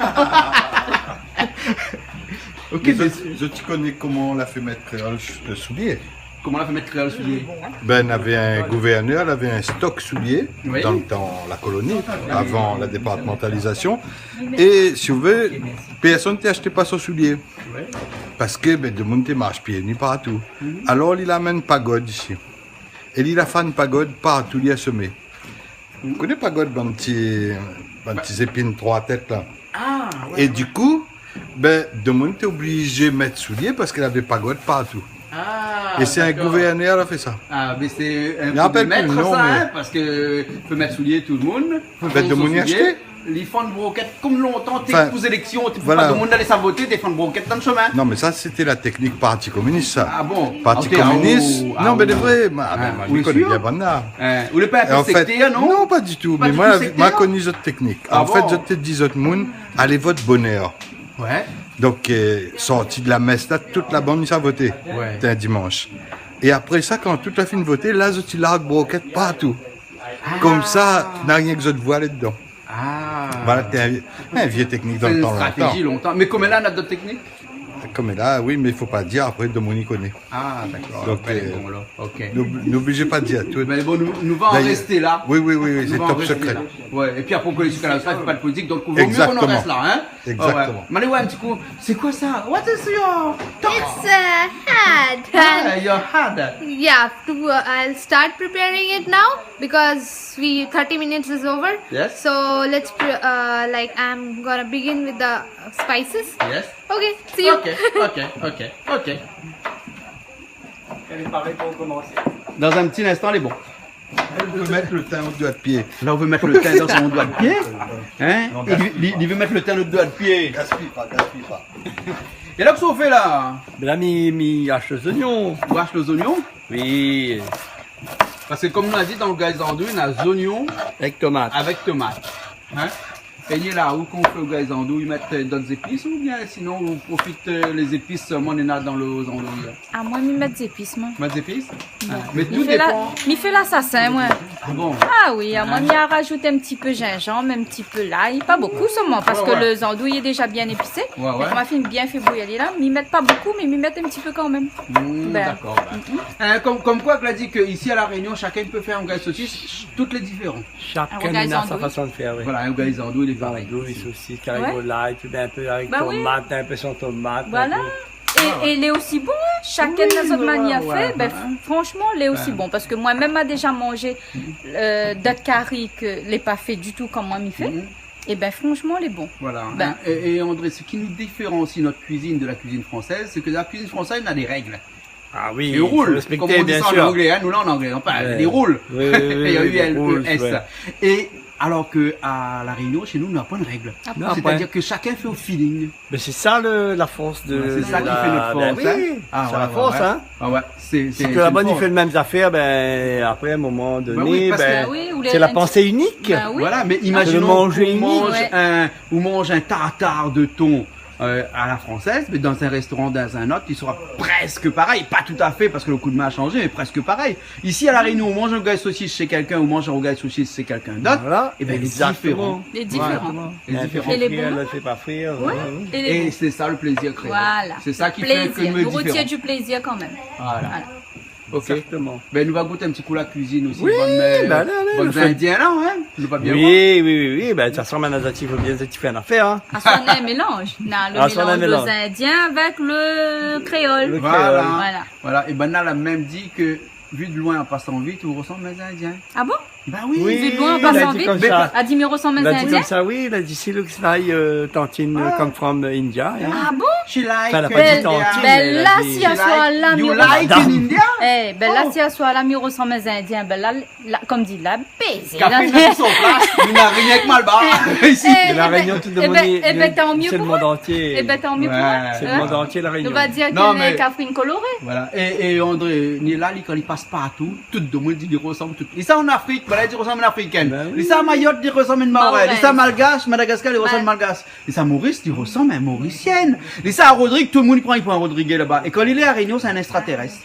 Ok, mé zot, zot i koné koman la fé mèt kréol sh-, euh, soulié? Koman la fé mèt kréol soulié ? Bin, navé in gouvèrnèr, navé in stok soulié, oui, dan, dan la koloni, avan la départmantalizasion. É, si ou vé, pèrsone té ashté pa son soulié. Oui. Parske, bin, demoun té marsh pié ni partou. Mhm. Alor, li la amenn pagod isi. É li la fé in pagod partou li la somé. Ou koné pagod, bann ti, bann ti zépine troi tèt la ? Ah, ouais, ouais. É dikou, bin, demoun té oblizé mèt soulié parske lavé pagod partou. Ah, é sé in gouvèrnèr la fé sa. Ah, mé sé in kou de mèt sa, hein, parske fo mèt soulié tout demoun. Bin, demoun i ashté. Li fé in brokèt konm lontan, té pou zéléksion, té pou pa demoun alé sa voté, té fé in brokèt dan shomin. Non, mé sa, sété la téknik parti kominis, sa. Ah bon ? Parti kominis. Ah, ou, ah, non, mé de vré, ma, ma, mi koné bien bann la. Hein, ou lé pa in pé sèktèr, non ? Non, pa ditou. Mé moin, moin la koni zot téknik. Ah bon ? An fèt, zot té di zot moun, alé vot bonèr. Ouais. Donk, euh, sorti de la mès la, tout la bann i sa voté. Ouais. Té in dimansh. É apré sa, kan tout la fine voté, la, zot i larg brokèt partou. Ah. Konmsa, na rienk zot voi lé dedan. Ah. Voilà, té in, in vié téknik dan le tan lontan. Sé in stratéji lontan. Mé koméla, na dot téknik ? Koméla, oui, mé fo pa dir, apré, demoun i koné. Ah, dakor. Donk, euh, nou, nou oblizé pa dir tout. Mé bon, nou, nou va an rèsté la. Oui, oui, oui, oui, sé top sékré. Ouais, épi apré, ou koné sak i ariv, i fé pa de politik, donk vo mié k'nou rès la, hein. Exactement. Ah ouais. Mé alé, ouais, in ti kou. Sé koi sa ? What is your top ? It's a hat. Ah, your hat. Yeah, to, uh, I'll start preparing it now because we, thirty minutes is over. Yes. So let's pre-, uh, like, I'm gonna begin with the spices. Yes. Okay, see you. Ok, ok, ok, ok. Lé paré pou komansé. Dan in ti linstan, lé bon. Ou vé mèt le tin o doi de pié. La, ou vé mèt le tin dan son doi de pié. Hein ? Non, li, li, li vé mèt le tin dan le doi de pié. Gaspiy pa, gaspiy pa. É la, kosa ou fé la ? Bin la, mi, mi ash lé zoignon. Ou ash lé zoignon ? Oui. Parske konm nou la di, dan le gay zandouy, na zoignon avèk tomat. Avèk tomat. Hein ? É ni la, ou, kan ou fé le gay zandouy, ou mèt, euh, dot zépis oubien sinon ou profit, euh, lé zépis solman néna dan le zandouy la ? Ah, moin, mi mèt zépis, moin. Mèt zépis ? Ah, mé tout i dépan. Mi fé la, mi fé lasasin, moin. Ah bon ? Ah oui, ah, moin, mi rajout in ti pé zinzanm, in ti pé lay, pa bokou solman, parske le zandouy lé déza bien épisé. Ouais, ouais. Donk, ma fine bien fé bouyir la, mi mèt pa bokou, mé mi mèt in ti pé kan mèm. Hmm, dakor, ouais. Euh, konm, konm koi, ou la di ke isi a La Rényon, shakinn i pé fé in gay sosis, tout lé diféran. Shakinn néna sa fason de fèr, oui. Voilà, in gay zandouy, lé parèy. Zandouy, sosis, kari volay, pi in pé avèk tomat, in pé san tomat, in pé. Voilà. É, é lé osi bon, hein. Shakinn na son manièr fé. Oui, ouais, ouais. Bin, fransman, lé osi bon. Parske moin mèm, ma déza manzé, euh, dot kari ke lé pa fé ditou konm moin mi fé. Mhm. É bin, fransman, lé bon. Voilà, hein. É, é André, sak i diféransi nout kuizine de la kuizine fransèz, sé ke la kuizine fransèz, na dé règ. Ah oui, i fo rèspèkté, bien sir. Konm i di sa an anglé, hein, nou la an anglé, anfin, dé roul. Oui, oui, oui, oui, dé roul, ouais. R U L E S. É alor ke a La Rényon, shé nou, na poin de règ. Ah bon ? Non, poin. Sétadir ke shakinn i fé o feeling. Mé sé sa le, la fors de, sé sa ki fé nout fors, hein. Oui, sé la fors, hein. Ah ouais, ouais, ouais. Ah ouais, sé, sé, sé ke la bann i fé le mèm zafèr, bin, apré, in moman doné, bin, sé la pansé inik. Bin oui. Voilà, mé imazinons ou manz in, ou manz in tartar de ton euh, a la fransèz, mé dan in réstoran, dan in ot, i sra prèsk parèy. Pa toutafé, parske le kou de min la shanzé, mé prèsk parèy. Isi, a La Rényon, ou manz in gay sosis shé kèlkin, ou manz in gay sosis shé kèlkin dot, é bin, lé diféran. Lé diféran. Lé diféran. Lé diféran. É lé bon, hein ? Lé pa fri, euh, ouais. É sé sa le plézir kréol. Voilà. Sé sa ki fé ke nou lé diféran. Nou rotienn du plézir kan mèm. Voilà. Voilà. Ok. Exactement. Bin, nou va gout in ti kou la kuizine osi. Oui, bann, euh, bin, alé, alé, bann Indien la, hein. Nou va bien voir. Oui, oui, oui, oui. Bin, de tout fason, bann Aziatik i fé bien, i fé in afèr, hein. Ah, sé in mélanz. Non, le mélanz dé Indien avèk le kréol. Le kréol. Voilà. Voilà. É bann la la mèm di ke, vu de loin, an pasan vit, ou resanm bann Indien. Ah bon ? Bin oui. Oui, vu de loin, an pasan vit, la di konmsa. La di, mi resanm bann Indien. La di konmsa, oui, la di, she looks like, euh, tantine, euh, come from, euh, India, hein. Ah bon ? Enfin, la pa di tantine, mé la di, she like, you like in India ? Eh, bin la, si aswar la, mi resanm bann Indien, bin la, la, konm di, la, bézé, la. Kafé la, sur place, nou na rienk Malbar isi. Eh, La Rényon, tout le monde, eh bin, sé le monde entier. Eh bin, tan mié pou moin. Sé le monde entier, La Rényon. Nou va dir ke lé Kafrine koloré. Voilà. É, é André, ni la, li, kan li pas partou, tout demoun i di, li resanm tout. Li sa an Afrik, bin la, li di, li resanm in Afrikèn. Bin oui. Li sa Mayotte, li resanm in Mahoraise. Mahoraise. Li sa Malgash, Madagaskar, li resanm Malgash. Li sa Moris, li resanm in Morisièn. Li sa Rodrig, tout demoun i pran, i pran Rodrigué laba. É kan li lé La Rényon, sé in èkstratèrès.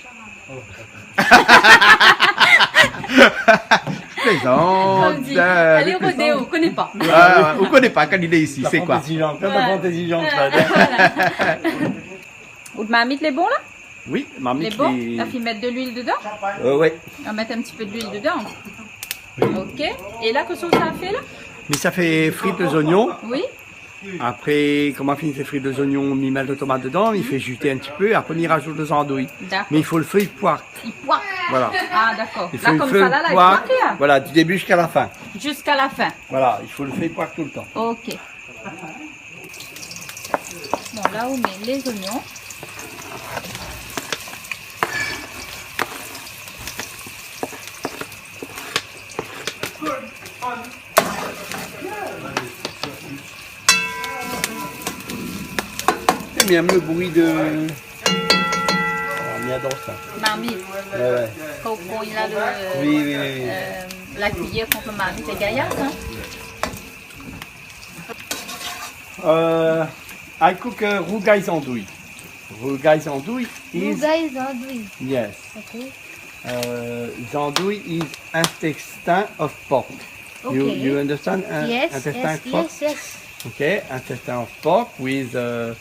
Plézant. Konm di, alé rodé, ou koné pa. Ah, ou koné pa kan li lé isi, sé koi ? La fantaisie, la fantaisie, la. Out marmit lé bon la ? Oui, marmit. Lé bon, la fine mèt de luil dedan ? Euh, ouais. On va mettre un petit peu d'huile dedans. Oui. Ok. É la, kosa ou sa fé la ? Mi sa fé frir lé zoignon. Oui. Apré, kan ma fini fé frir lé zoignon, mi mèt lo tomat dedan, mi fé juté in ti pé, apré mi razout lé zandouy. D'accord. Mé i fo lo fé poir. I poir. Voilà. Ah, d'accord. I fo lo fé poir. La, konmsa la, la, i poir, la. Voilà, du début jusqu'à la fin. Jusqu'à la fin. Voilà, i fo lo fé poir tout le temps. Ok. Bon, la ou mèt lé zoignon. J'aime bien le bruit de... Ah, mi ador sa. Marmit. Ouais, ouais. Kan ou pran la, le, oui, oui, oui, oui, euh, la cuillère kont la marmit, lé gayar, hein. Euh, I cook, euh, rougay zandouy. Rougay zandouy is... Rougay zandouy. Yes. Ok. Euh, zandouy is intestine of pork. You, okay, you understand? Uh, yes, intestine, yes, of pork? Yes, yes. Okay, intestine of pork with, uh,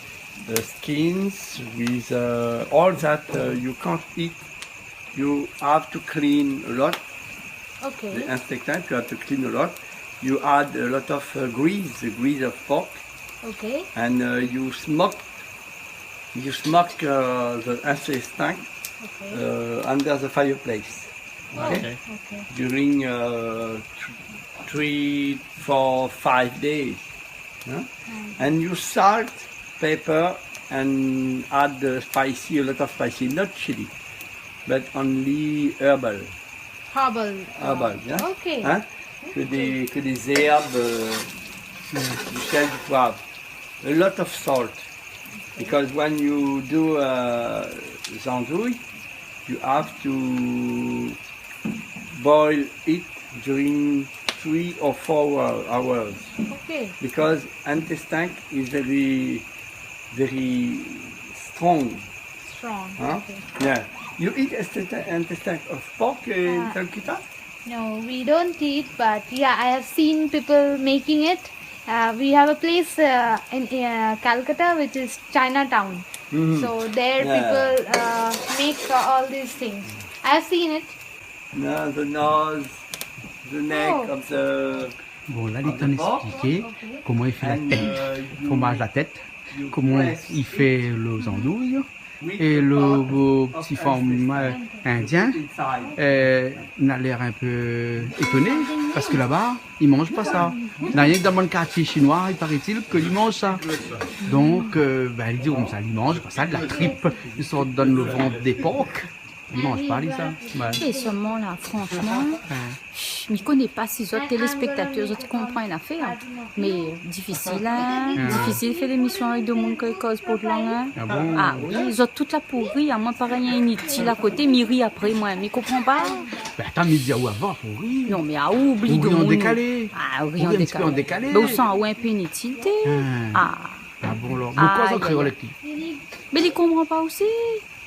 the skins, with, uh, all that, uh, you can't eat. You have to clean a lot. Okay. The intestine, you have to clean a lot. You add a lot of, uh, grease, the grease of pork. Okay. And, uh, you smoke, you smoke, uh, the intestine, okay, uh, under the fireplace. Okay? Okay. Okay. During, uh, th-, three, four, five days. Huh? Mm. And you salt, pepper, and add, uh, spicy, a lot of spicy, not chili, but only herbal. Herbal. Herbal, yeah? Okay. Hein? Okay. Que des, que des herbes, euh, du sel, du poivre. A lot of salt. Because when you do, uh, zandouille, you have to boil it during three or four hou-, hours. Okay. Because intestine is very, very strong. Strong, huh? Okay. Yeah. You eat intestine, intestine of pork, uh, in Calcutta? No, we don't eat, but yeah, I have seen people making it. Uh, we have a place, uh, in, uh, Calcutta, which is Chinatown. Mm-hmm. So there people, uh, make all these things. I have seen it. No, the nose, the neck of the, of the pork. Oh. Bon, la, li lé antrin èkspliké koman i fé la tèt, euh, fromaz la tèt, koman i fé lo zandouy. É lo, lo ti fanm, euh, indien, euh, na lèr in pé étoné, parske laba, i manz pa sa. Na rienk dan bann kartié shinoi, i paré-t-il, ke i manz sa. Donk, euh, bin, li di konmsa, i manz pa sa, de la trip, i sort dan lo vant dé pork. I manz pa, li, sa. Ouais. É solman la, franshman, mi koné pa si zot téléspektatèr, zot i konpran in afèr, mé difisil, in. Ah. Difisil fé lémisyon avèk domoun ki koz pa out lang, in. Ah bon ? Ah oui, zot tout la pou ri, amoin parèy in initil akoté, mi ri apré, moin, mi konpran pa. Bin, atann, mi di aou avan pou ri. Non, mé aou, oubli domoun. Ou ri an dékalé. Ah, ou ri an dékalé. Ou ri in ti pé an dékalé. Bin, ou san aou in pé initilté. Ah. Ah. Ah bon, alor. Mé koz an kréol avèk li ? Mé li konpran pa osi.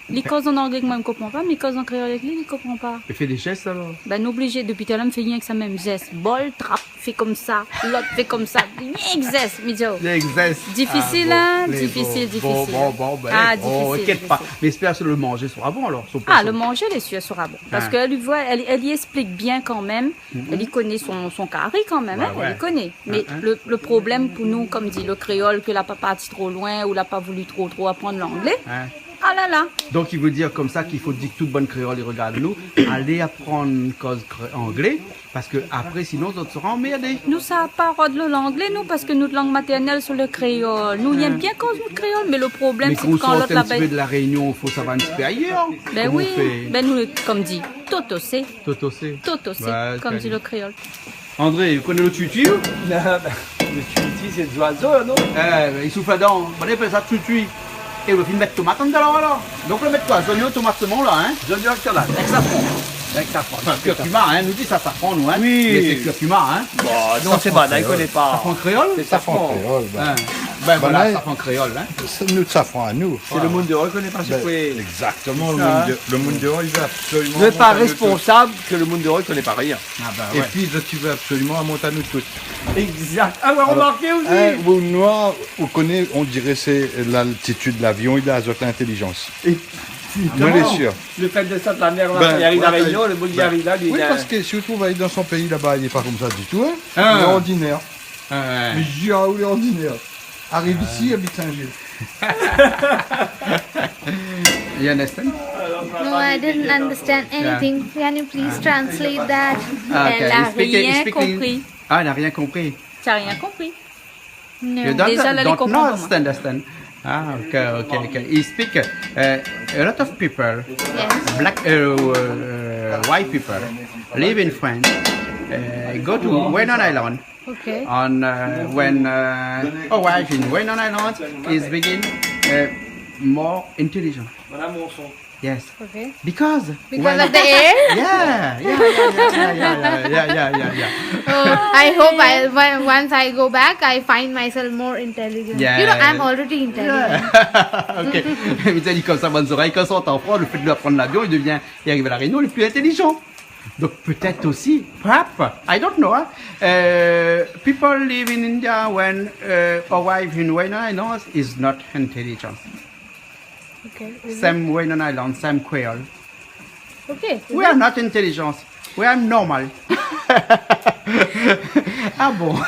Li koz an anglé, moin mi konpran pa, mi koz an kréol avèk li, li konpran pa. Mé fé dé zès, alor. Bin, oblizé, dopi talèr, mi fé rienk sa mèm zès. Bol, trap, fé konmsa, lot, fé konmsa. Rienk zès, mi di aou. Rienk zès. Difisil, in, difisil, difisil. Ah bon, bon, bon, bon, bin, inkièt pa. Mé éspèr ke lo manzé sra bon, alor, sou poison. Ah, lo manzé, lé sir, sra bon. Parske èl i voi, èl, èl i èksplik bien kanmèm. Èl i koné son, son kari kanmèm, in, èl i koné. Mé lo, lo problèm pou nou, konm di, lo kréol, ke la pa parti tro loin ou la pa voulu tro, tro aprann langlé. Ah la la. Donk, i vé dir konmsa k'i fo di ke tout bann kréol i rogard anou, alé aprann koz kré-, anglé, parske apré, sinon, zot sra anmèrdé. Nou sa pa rod lo langlé, nou, parske nout lang matèrnèl sé lo kréol. Nou, i èm bien koz nout kréol, mé lo problèm, sé ke kan lot la... Mé kan ou sort in ti pé de La Rénion, fo sava in ti pé ayèr. Bin oui, bin nou, konm di, totosé. Totosé. Totosé, konm di lo kréol. André, ou koné lo tuitui, ou ? Non, bin, lo tuitui, sé zoizo, non ? Eh, bin, i souf ladan. Banna i apèl sa tuitui. É ou la fine mèt tomat andan, alor, alor. Donk, ou la mèt koi ? Zoignon, tomat, solman, la, in ? Zoignon, salad. Avèk safran. Avèk safran. Anfin, kuirkuma, in. Nou di sa safran, nou, in. Oui. Mé sé kuirkuma, in. Bon, non, sé pa, i koné pa. Safran kréol ? Sé safran. Safran kréol, bin. Bin voilà, safran kréol, in. Sé nout safran anou. Sé lo moun déor i koné pa sé koi. Bin, égzaktoman, lo moun déor, lo moun déor, i vé absoliman... Nou lé pa rèsponsab ke lo moun déor i koné pa rien. Ah, bin ouais. Épi, zot i vé absoliman amont anou tout. Égzak. Ah ouais, alor, romarké osi. In, ou noir, ou koné, on diré sé laltitid lavion é la zot intélizans. É Justement, le fait de sortir la mer, là, quand il arrive à La Réunion, le bout, il arrive là, lui, oui, il a parce que si ou trouv ali dan son péi laba, li lé pa konmsa ditou, hein. Ah. Li lé ordinèr. Ah ouais. Mé ziaou, li lé ordinèr. Ariv isi, abit Sin-Zil. You understand? No, I didn't understand anything. Can you please translate that? Ah, okay. Elle a rien compris. Ah, elle a rien compris. T'as rien compris? Non. You don't, don't understand. Ah, okay, okay, okay. He speak, uh, a lot of people, yes, black, uh, uh, white people live in France, uh, go to Réunion Island. Okay. And, uh, when, uh, arrive in Réunion Island, is begin, uh, more intelligent. Madame Monson. Yes. Okay. Because of the air? Yeah, yeah, yeah. Oh, I hope I, when, once I go back, I find myself more intelligent. Yeah. You know, I'm already intelligent. Yeah. Okay. Mé té di konmsa, bann zorèy, kan i sort an Frans, le fait de prendre l'avion, il devient, il arrive à La Réunion, il est plus intelligent. Donc peut-être aussi, perhaps, I don't know, hein. Euh, people live in India when, uh, arrive in Réunion Island is not intelligent. Okay. Same Réunion Island, same Creole. Okay. We are not intelligent. We are normal. Ah bon?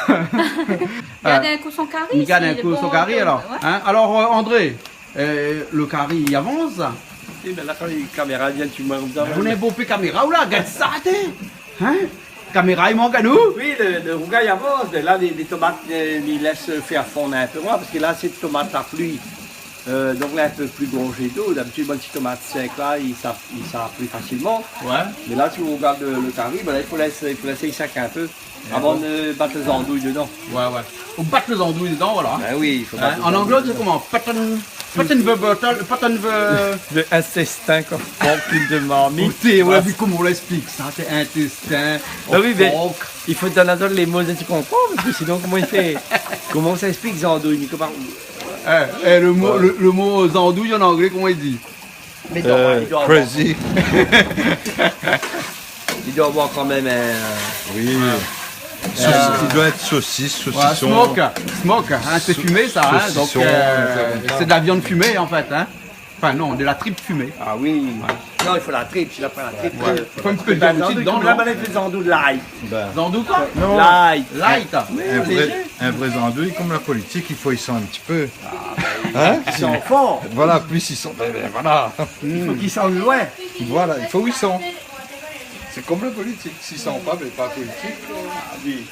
Gard in kou son kari, gard in kou son kari, alor. Ouais. Hein? Alors, euh, André, euh, le kari, il avance. Eh ben là, quand les caméras viennent, tu vois comme ça. Mé ou lé bonpé kaméra ou la, gard sa, té. Hein? Kaméra i mank anou. Oui, le, le rougay i avans, mé la, lé, lé tomat, euh, mi lès fé fonn in pé, moin, parske la, sé tomat la pli. Euh, donk la, in pé pli gonzlé dolo. Dabitid, bann ti tomat sèk la, i sa, i sa pli fasilman. Ouais. Mé la, si ou rogard le, le kari, ben la, i fo lès, i fo lès ali sèk in pé avan de bat lé zandouy dedan. Ouais, ouais. Fo bat lé zandouy dedan, voilà. Ben oui, i fo bat lé zandouy dedan. Hein, an anglé, i di koman? Pattern, pattern the bottle, pattern the... The intestin, koi. Pork in the marmite. Ékout, ouais, vi koman ou la ésplik sa, sé intestin, pork. Ah oui, mé i fo donn azot lé mo, zot i konpran, parske sinon, koman i fé, koman sa ésplik zandouy, mi konpran pa. Eh, eh, le mo, le, le mo zandouy an anglé, koman i di? Mé i doi avoir, i doi avoir. Crazy. I doi avoir kan mèm in... Oui. Sosis, i doi èt sosis, sosison. Ouais, smoke, smoke, hein, sé fimé sa, hein, donk, euh, sé de la viann fimé an fèt, hein. Enfin non, de la trip fimé. Ah oui. Ouais. Non, i fo la trip, si la pa la trip, euh, i fo in ti pé de zandouy dedan, non? Zandouy, lay. Zandouy koi? Non. Lay. Lay. Oui, in vré, lézé. In vré zandouy, konm la politik, i fo i san in ti pé. Hein? I san for. Voilà, plis i san, ben, ben, voilà. I fo k'i san loin. Voilà, i fo i san. Sé konm la politik, si i san pa, ben, pa politik. Ah oui.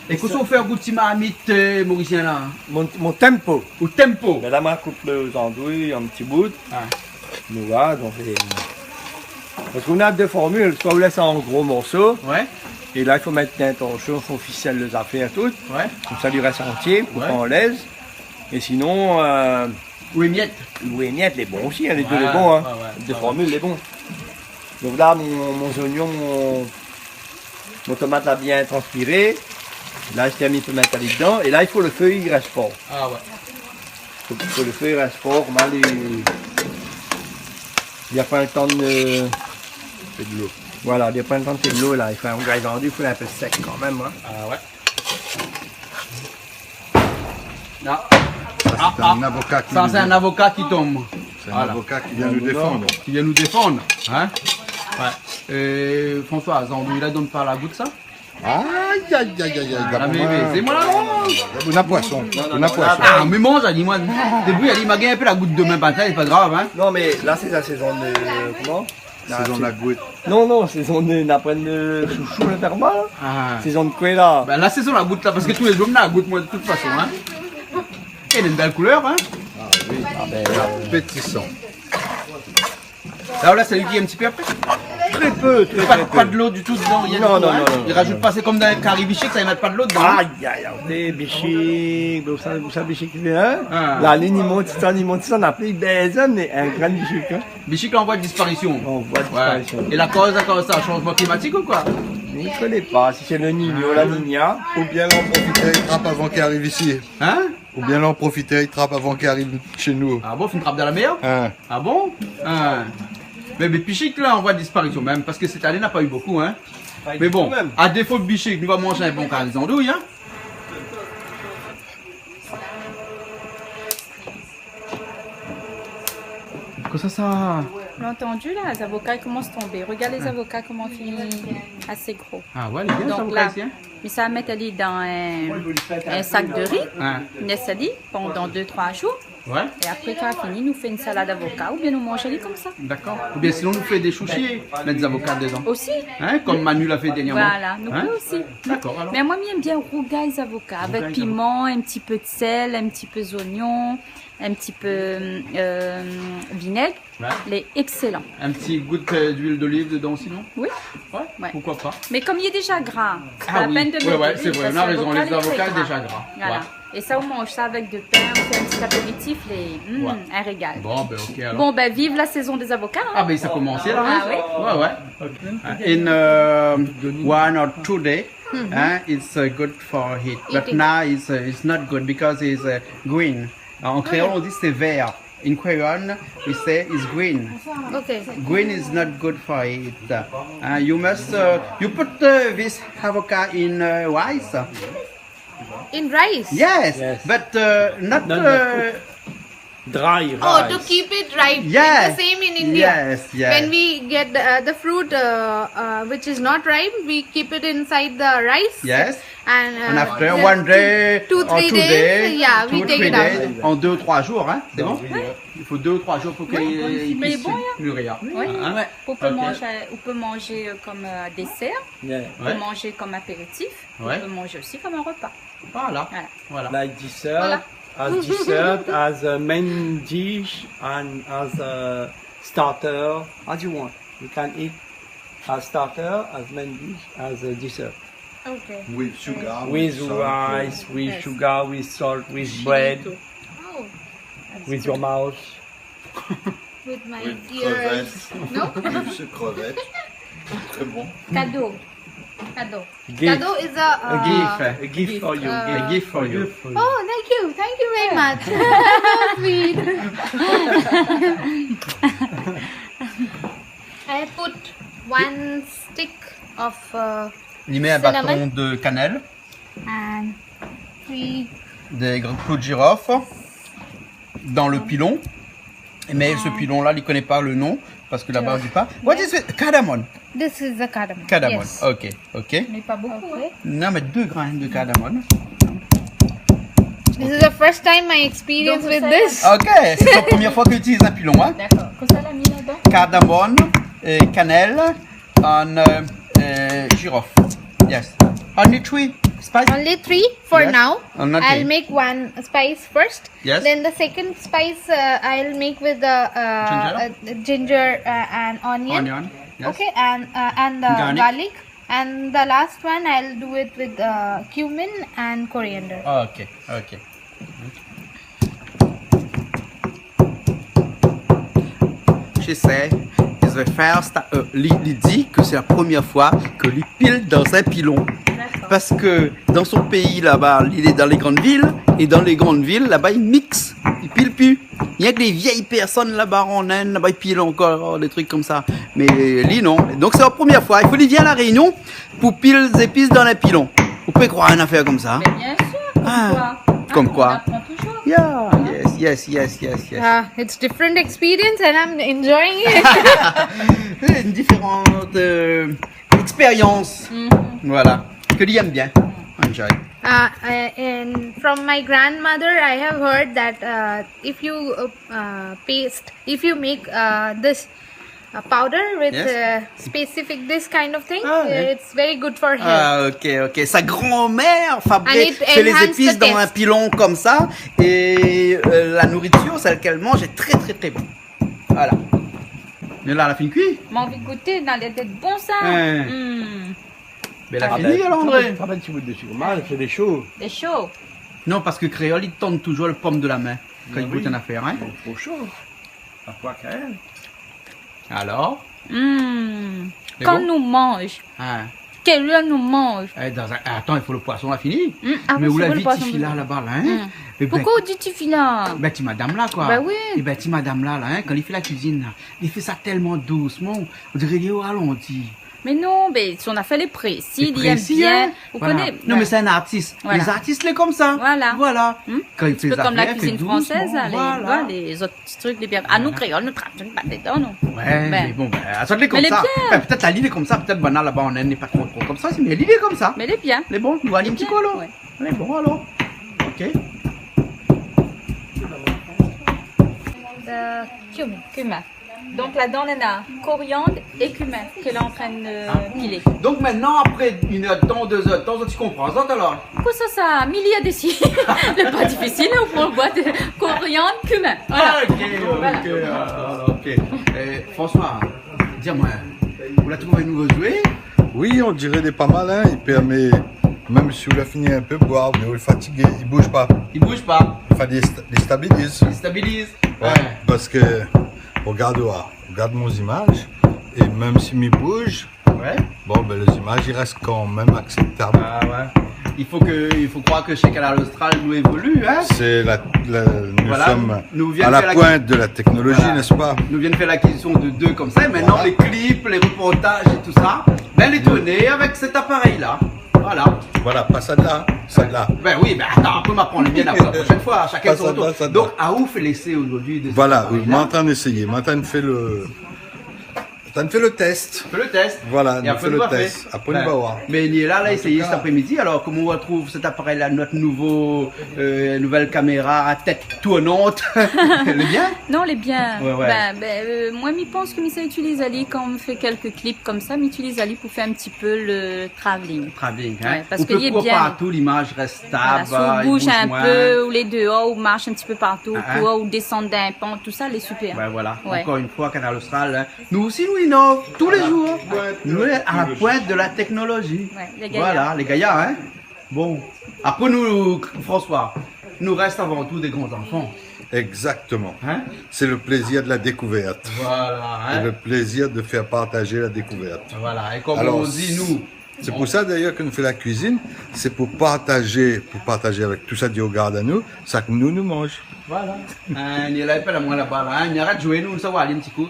É kosa ou fé, out ti marmit, euh, morisien la? Mon, mon tempo. Out tempo. Mé la, ma koup lé zandouy an ti bout. Ah. Nou va, donk, euh, parske ou na dé formil, soi ou lès an gro morso. Ouais. É la, i fo mèt dan in torshon, fo fisèl lé zafèr, tout. Ouais. Konmsa, li rès antié, pou pa anlèz. É sinon, euh, ou émièt. Ou émièt, lé bon osi, hein, lé dé lé bon, hein. Ouais, ouais, ouais. Dé formil, lé bon. Donk la, mon, mon zoignon, mon, mon tomat la bien transpiré. La, mi pé mèt ali dedan. É la, i fo le fé i rès for. Ah ouais. Fo, fo le fé i rès for, konmsa li, li na pa le tan de... Fé dolo. Voilà, li na pa le tan de fé dolo, la. I fo in gazandi, i fo in pé sèk kan mèm, hein. Ah ouais. Ah. Sa, sé in avoka ki tonm. Voilà. Sé in avoka ki vien nou défann. Ki vien nou défann, hein. Ouais. Euh, François, zandouy la, i donn pa la gout sa? Ay, ay, ay, ay, ay. Ah, mé, mé sé moin la, non? Ou na poison. Ou na poison. Ah, mé manz, ali, moin. Dépi ali, ma gingn in pé la gout domin matin, lé pa grav, hein. Non, mé la, sé la sézon de, koman? Sézon la gout. Non, non, sézon de, na pa de shoushou, la, normal. Ah. Sézon de koué, la? Ben, la sézon la gout, la, parske tou lé zour, na la gout, moin, de tout fason, hein. É lé in bèl koulèr, hein. Ah oui. Ah ben, la, pétisan. La, la, sa i kui in ti pé apré? Très peu, très, très peu. Pa, pa dolo ditou dedan, rien ditou, hein. Non, non, non, non. I razout pa, sé konm dan in kari bishik, sa, i mèt pa dolo dedan, hein. Ay, ay, ay, dé bishik, ousa, ousa bishik, hein? Ah. La lign i mont, i désann, i mont, i désann, apré i bèz, mé in grin bishik, hein. Bishik an voi de disparision. An voi de disparision. Ouais. É la koz, la koz sa, shanzman klimatik ou koi? Mi koné pa si sé le Niño, la Niña. Oubien la profitèr i trap avan k'i ariv isi. Hein? Oubien la profitèr i trap avan k'i ariv shé nou. Ah bon, fine trap dan la mèr? Hein. Ah bon? Hein. Mé, mé bishik la an voi de disparision mèm, parske sèt ané na pa u bonpé, hein. Mé bon, a défo de bishik, nou va manz in bon kari zandouy, hein. Kosa sa? Ou la antandi la, zavoka i komans tonbé. Regard lé zavoka koman fini asé gro. Ah ouais, lé bien, zavoka isi, hein. Donk la, mi sa mèt ali dan in, in sak de ri. Ah. Mi lès ali pandan dé, troi zour. Ouais. É apré, kan la fini, nou fé in salad avoka oubien nou manz ali konmsa. D'accord. Oubien sinon, nou fé dé shoushi, mèt zavoka dedan. Osi. Hein, konm Manu la fé dernièrman. Voilà, nou pé osi. D'accord, alors. Mé moin, mi èm bien rougay zavoka avèk piman, in ti pé de sèl, in ti pé zoignon, in ti pé, euh, vinèg. Ouais. Lé excellent. Un petit goutte, euh, d'huile d'olive dedans, sinon ? Oui. Ouais, pourquoi pas. Mé konm li lé déza gra, sé pa la pèn de mèt de luil, parske lé zavoka lé déza gra. Ah oui, ouais, ouais, c'est vrai, on a raison, les avocats, c'est déjà gras. Voilà. Ouais. É sa, ou manz sa avèk de pin, ou fé in ti apéritif, lé, mm, in régal. Bon, ben, ok, alors. Bon, ben, vive la saison des avocats, hein. Ah, ben, sa i komans la, hein. Ah oui. Ouais, ouais. In, euh, one or two day, hein, it's, uh, good for it. But now it's, uh, it's not good because it's, uh, green. En créole, on dit c'est vert. In Creole, we say it's green. Okay. Green is not good for it. Uh, you must, uh, you put, uh, this avoka in, uh, rice. In rice? Yes, but, uh, not, uh, dry rice. Oh, to keep it ripe. Yeah. It's the same in India. Yes, yes. When we get the, uh, the fruit, uh, uh, which is not ripe, we keep it inside the rice. Yes. And, uh, and after one day, two, three days, yeah, we take it out. En deux ou trois jours, hein, c'est bon ? Oui. Il faut deux ou trois jours pour qu'il puisse mûrir. Oui, bon, hein. Oui. Hein ? Ouais. Ou pé manzé, ou pé manzé, euh, konm, euh, désèr, ou pé manzé konm apéritif, ou pé manzé osi konm in repa. Voilà. Voilà. Like dessert, as dessert, as a main dish, and as a starter, as you want. You can eat as starter, as main dish, as a dessert. Okay. With sugar, with rice, with sugar, with salt, with bread, with your mouth. With my ears. With crevettes. No? With crevettes. Très bon. Cadeau. Cadeau. Gift. Cadeau is a, uh, a gift, eh? A gift for you. A gift for you. Oh, thank you. Thank you very much. So sweet. I put one stick of, uh, cinnamon. Li mèt in baton de kanèl. And three. Des grands clous de girofle dans le pilon. Mais ce pilon-là, li koné pa le nom, parce que là-bas, on dit pas. What is it? Cardamom. This is the cardamom. Cardamom. Yes. Ok, ok. Mé pa bokou, hein. Non, mais deux graines de cardamom. This is the first time my experience with this. Ok, c'est la première fois que j'utilise un pilon, hein. D'accord. Kosa la mi ladan? Cardamom, euh, cannelle, and, euh, euh, girofle. Yes. Only three spice? Only three for now. Yes. I'll make one spice first. Yes. Then the second spice, uh, I'll make with the, uh, ginger, uh, ginger, uh, and onion. Onion, yes. Okay, and, uh, and the garlic. And the last one, I'll do it with, uh, cumin and coriander. Ok, ok. She say it's the first, euh, li, li di ke sé la premièr foi ke li pil dan in pilon. D'accord. Parce que dans son pays, là-bas, il est dans les grandes villes, et dans les grandes villes, là-bas, ils mixent, ils pilent plus. Rien que les vieilles personnes là-bas en Inde, là-bas, ils pilent encore, des trucs comme ça. Mais li, non. Donc, c'est la première fois. Il faut li vien La Réunion pou pil zépis dan in pilon. Ou pé kroir in afèr konmsa, hein? Mais bien sûr, comme quoi. Comme quoi. Hein, on apprend toujours. Yeah, yes, yes, yes, yes, yes. Ah, it's different experience and I'm enjoying it. C'est une différente, euh, expérience. Mhm. Voilà. Ke li èm bien. Enjoy. Uh, uh, and from my grandmother, I have heard that, uh, if you, uh, uh, paste, if you make, uh, this, uh, powder with, uh, specific this kind of thing, it's very good for health. Ah, ok, ok. Sa grand-mère fabrique, fait les épices dans un pilon comme ça, et, euh, la nourriture, celle qu'elle mange, est très, très, très bonne. Voilà. Mé la, la fine kui. Moin anvi gouté, na lèr d'èt bon sa. Hein. Hmm. Mé la fini, alor, André. Trap in ti bout desi, koman, sé dé sho. Dé sho. Non, parce que créole, il tend toujours le paume de la main quand il goûte une affaire, hein. Tro sho. Akoz, Kael? Alors? Hmm. Kan nou manz, kèl èr nou manz? Eh, dan in, atann, i fo le poison la fini. Hmm, ah oui, sé vré, le poison. Mé ou la vi tifi la, laba la, hein? Hmm. Poukosa ou di tifi la? Ben, ti madam la, koi. Ben oui. Eh ben, ti madam la, la, hein, kan li fé la kuizine la, li fé sa tèlman dousman, on diré li lé o ralenti. Mé non, mé son nafèr lé prési, li èm bien. Ou koné, non, mé sé in artis. Voilà. Lé zartis lé konmsa. Voilà. Kan i fé zafèr, i fé dousman, voilà. In ti pé konm la kuizine fransèz, la, lé, voilà, lé zot ti trik lé bien. Ah, nou kréol, nou trap pa dedan, nou. Oué, mé bon, bin, sa lé konmsa. Anfin, pétèt ali lé konmsa, pétèt banna laba an Inn lé pa tro, tro konmsa, mé li lé konmsa. Mé lé bien. Lé bon, nou va alé in ti kou, alor. Oué. Lé bon, alor. Ok. Euh, cumin. Cumin. Donk, ladan, néna koriand é kumin ke lé antrinn pilé. Donk, mintnan, apré inn èr d'tan, dé zèr d'tan, zot i konpran, zot, alor ? Kosa sa, mi li la dési. Lé pa difisil, ou pran in boit, koriand, kumin. Voilà. Ah, ok, ok, ok. É, François, di amoin, ou la trouv in nouvo zoué ? Oui, on diré lé pa mal, hein. I pèrmé, mèm si ou la fini in pé boir, oubien ou lé fatigé, i bouz pa. I bouz pa. Anfin, li sta-, li stabiliz. Li stabiliz. Oué, parske, rogard, rogard mon zimaz, é mèm si mi bouz, bon, bin, lé zimaz i rès kanmèm aksèptab. Ah oué. I fo ke, i fo kroir ke shé Kanal Austral nou évolu, hein. Sé la, la, nou som a la pointe de la technologie, n'est-ce pas ? Voilà. Nou vien fé lakizison de dé konmsa. Mintnan, lé klip, lé reportaz é tousa, bin, lé tourné avèk sèt aparèy-la. Voilà. Voilà, pa sa la, sa la. Bin oui, bin atann, apré, ma pran le mien, apré, la proshèn foi, shakinn son tour. Pa sa la, sa la. Donk, aou fé lésé zordi de sèt aparèy-la ? Donk, moin lé antrinn éséyé, moin lé antrinn fé le, antrinn fé le tès. Fé le tès. Voilà, é nou fé le tès. Apré, nou va oir. Mé li lé la, la, éséyé sèt apré-midi. Alor, koman ou trouv sèt aparèy-la, nout nouvo, euh, nouvèl kaméra a tèt tournant ? Lé bien ? Non, lé bien. Oué, oué. Bin, bin, euh, moin, mi pans ke mi sa itiliz ali kan mi fé kèk klip konmsa, mi itiliz ali pou fé in ti pé le travelling. Travelling, hein. Oué, parske li lé bien. Ou pé kour partou, limaz i rès stab, voilà, si ou bouz in pé, ou lé déor, ou marsh in ti pé partou, ou kour, ou désann d'in pant, tousa, lé super. Bin voilà, ankor in foi, Kanal Austral, hein. Nou osi, nou inov tou lé zour. Nou lé a la pointe de la technologie. Oué, lé gayar. Voilà, lé gayar, hein. Bon, apré nou, François, nou rès avan tou dé gran zanfan. Exactement. Hein ? C'est le plaisir de la découverte. Voilà, hein. Et le plaisir de faire partager la découverte. Voilà, é konm nou di, nou, sé pou sa, dayèr, ke nou fé la kuizine, sé pou partazé, pou partazé avèk tout sak i rogard anou, sak nou, nou manz. Voilà. Hein, ni la, i apèl amoin laba, la, hein. Ni arèt zoué, nou, sa va alé in ti kou.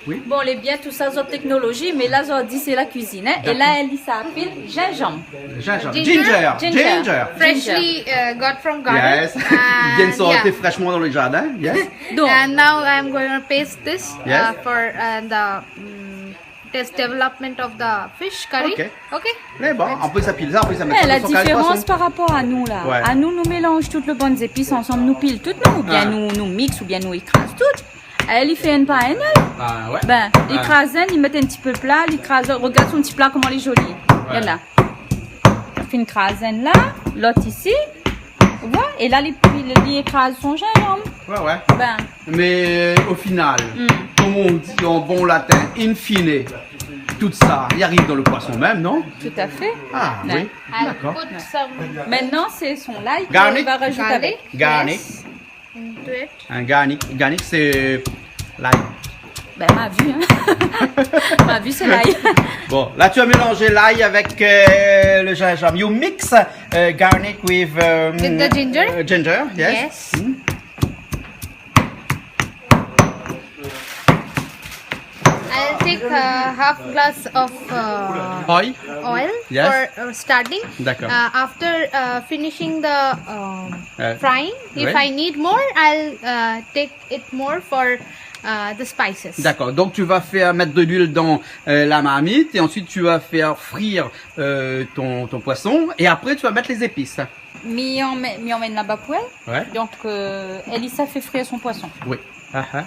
Oui. Bon, lé bien tousa, zot teknolozi, mé la, zot i di sé la kuizine, hein. É la, li sa apèl zinzanm. Zinzanm. Ginger. Ginger. Ginger. Freshly, uh, got from garden. Yes. Li vien sorti frèshman dan le zardin. Yes. Donk, and now I'm going to paste this, uh, for, uh, the, mm, this development of the fish curry. Ok. Ok. Mé bon, apré sa pil sa, apré sa mèt sa dan son kari poison. La diférans par rapor a nou, la. Oué. A nou, nou mélanz tout le bann zépis ansanm, nou pil tout, nou, oubien nou, nou mix, oubien nou ékraz tout. Èl, li fé inn par inn, èl. Ah oué. Bin, li kraz inn, li mèt in ti pé pla, li kraz, rogard son ti pla, koman li lé zoli. Oué. Gard la. Fine kraz inn la, lot isi. Ou voi ? É la, li, li, li ékraz son zinzanm. Oué, oué. Bin. Mé, euh, o final, konm i di an bon latin, in fine, tout sa, li ariv dan le poison mèm, non ? Tout à fait. Ah oui, d'accord. Mintnan, sé son lay ke nou va razout avèk. Garlic. Garlic. Into it. In garlic, garlic, sé lay. Bin, ma vi, hein. Ma vi, sé lay. Bon, la, tu as mélangé l'ail avec, euh, le gingembre. You mix, euh, garlic with, euh, with the ginger. Euh, ginger, yes. Yes. Mm. I'll take, uh, half glass of, uh, oil, oil, yes, for, uh, starting. D'accord. Uh, after, uh, finishing the, um, frying, if I need more, I'll, uh, take it more for, uh, the spices. D'accord. Donc, tu vas faire mettre de l'huile dans, euh, la marmite et ensuite, tu vas faire frire, euh, ton, ton poisson et après, tu vas mettre les épices. Mi anmèn, mi anmèn laba pou èl. Oué. Donk, euh, èl i sa fé frir son poison. Oui. Ah, ah.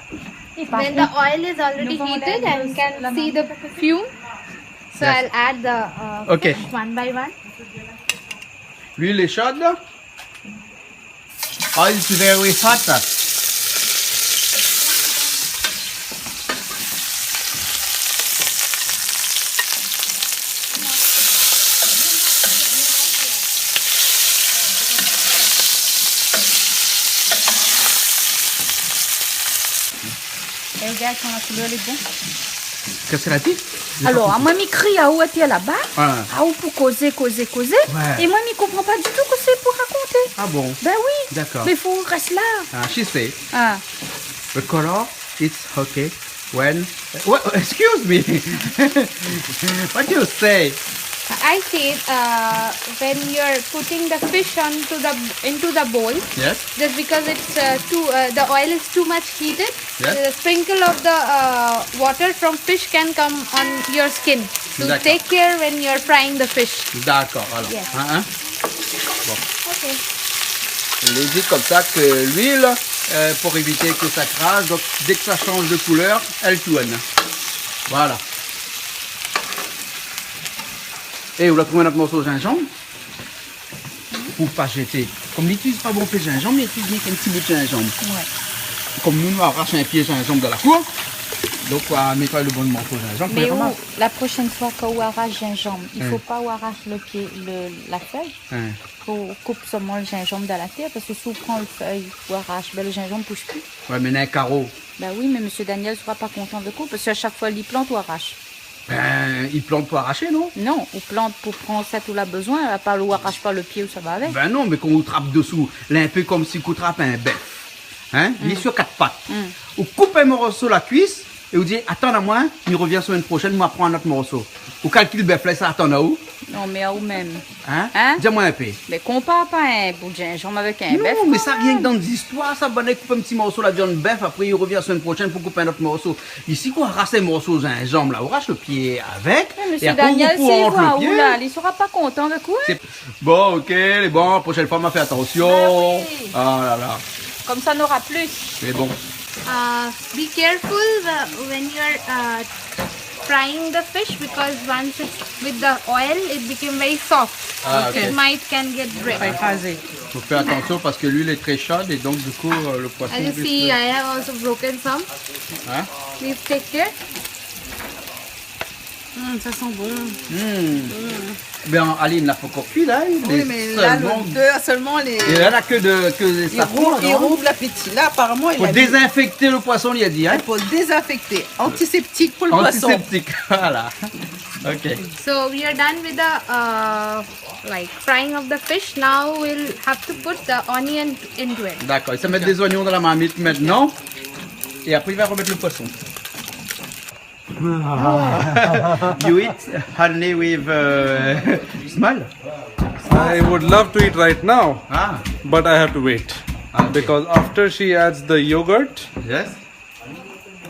When the oil is already heated and can see the fume, so I'll add the, uh, fish one by one. L'huile est chaude. Oil is very hot. É rogard koman la koulèr lé bon. Kosa la di ? Alor, amoin mi kri aou atèr laba, aou pou kozé, kozé, kozé, é moin mi konpran pa ditou kosa pou rakonté. Ah bon ? Bin oui. D'accord. Mé fo rès la. Ah, she say, the color, it's okay. When? What? Excuse me. What do you say? I said, uh, when you're putting the fish onto the, into the bowl, yes, just because it's, uh, too, uh, the oil is too much heated, yes, the sprinkle of the, uh, water from fish can come on your skin. So, d'accord, take care when you're frying the fish. D'accord, alors. Yes. Hein, hein? Bon. Ok. Lé di konmsa ke luil, euh, pou évité ke sa kraz, donk dé ke sa sanz de koulèr, èl tourn. Voilà. É ou la trouv in ot morso zinzanm? Pou pa zété. Kom li itiliz pa bonpé zinzanm, li itiliz rienk in ti bout zinzanm. Ouais. Kom nou, nou arash in pié zinzanm dan la kour, donk, ou va mèt le bon morso zinzanm pou ramas. Mé ou, la proshèn foi kan ou arash zinzanm, i fo pa ou arash le pié, le, la fèy. Hein. Fo koup solman le zinzanm dan la tèr, parske si ou pran le fèy, ou arash, ben, le zinzanm i bouj pi. Ouais, mé néna in karo. Ben oui, mé mésyé Daniel sera pa kontan avèk ou, parske a shak foi li plant, ou arash. Ben, i plant pou arashé, non? Non, ou plant pou pran sak ou la bezoin, a pa ou arash pa le pié ou sa va avèk. Ben non, mé kan ou trap desou, lé in pé kom si ou trap in bèf. Hein? Li lé sur kat pat. Mm. Ou koup in morso la kuis, é ou di, "Atann amoin, mi revien semèn proshèn, ma pran in ot morso." Ou kalkil bèf la, sa atann aou? Non, mé aou mèm. Hein? Hein? Di amoin in pé. Mé konpar pa in bout zinzanm avèk in bèf, kan mèm. Non, mé sa, rienk dan zistoir, sa, bann i koup in ti morso la viann bèf, apré i revien semèn proshèn pou koup in ot morso. Isi, kan ou arash in morso zinzanm la, ou arash le pié avèk, é apré ou plant le pié. Mé mésyé Daniel, si ou voi ou la, li sera pa kontan avèk ou, hein? Sé, bon, ok, lé bon, proshèn foi, ma fé atansion. Ben oui. Ah la la. Konmsa, nora plis. Mé bon. Uh, be careful, uh, when you're, uh, frying the fish, because once it's with the oil, it became very soft. Ah, ok. It might can get break. Sa i kraz. Fo fé atansion parske luil lé tré sho é donk, du kou, euh, le poison risque de... As you see, I have also broken some. Hein? Please take care. Mm, sa i san bon. Mm. Mm. Ben, Aline, la pankor kui la, hein, oui, mé la, solman lodèr solman, lé... É la, na ke de, ke sa, i rouv, non? I rouv lapéti. La, aparaman, fo dézinfèkté le poison, li la di, hein? Fo dézinfèkté. Antiseptik pou le poison. Antiseptik, voilà. Ok. So we are done with the, uh, like, frying of the fish. Now we'll have to put the onion into it. D'accord. I sa mèt dé zonyon dan la marmit mintnan. É apré, i va remèt le poison. You eat honey with, uh, small? I would love to eat right now, ah, but I have to wait. Ah, ok. Because after she adds the yogurt, yes,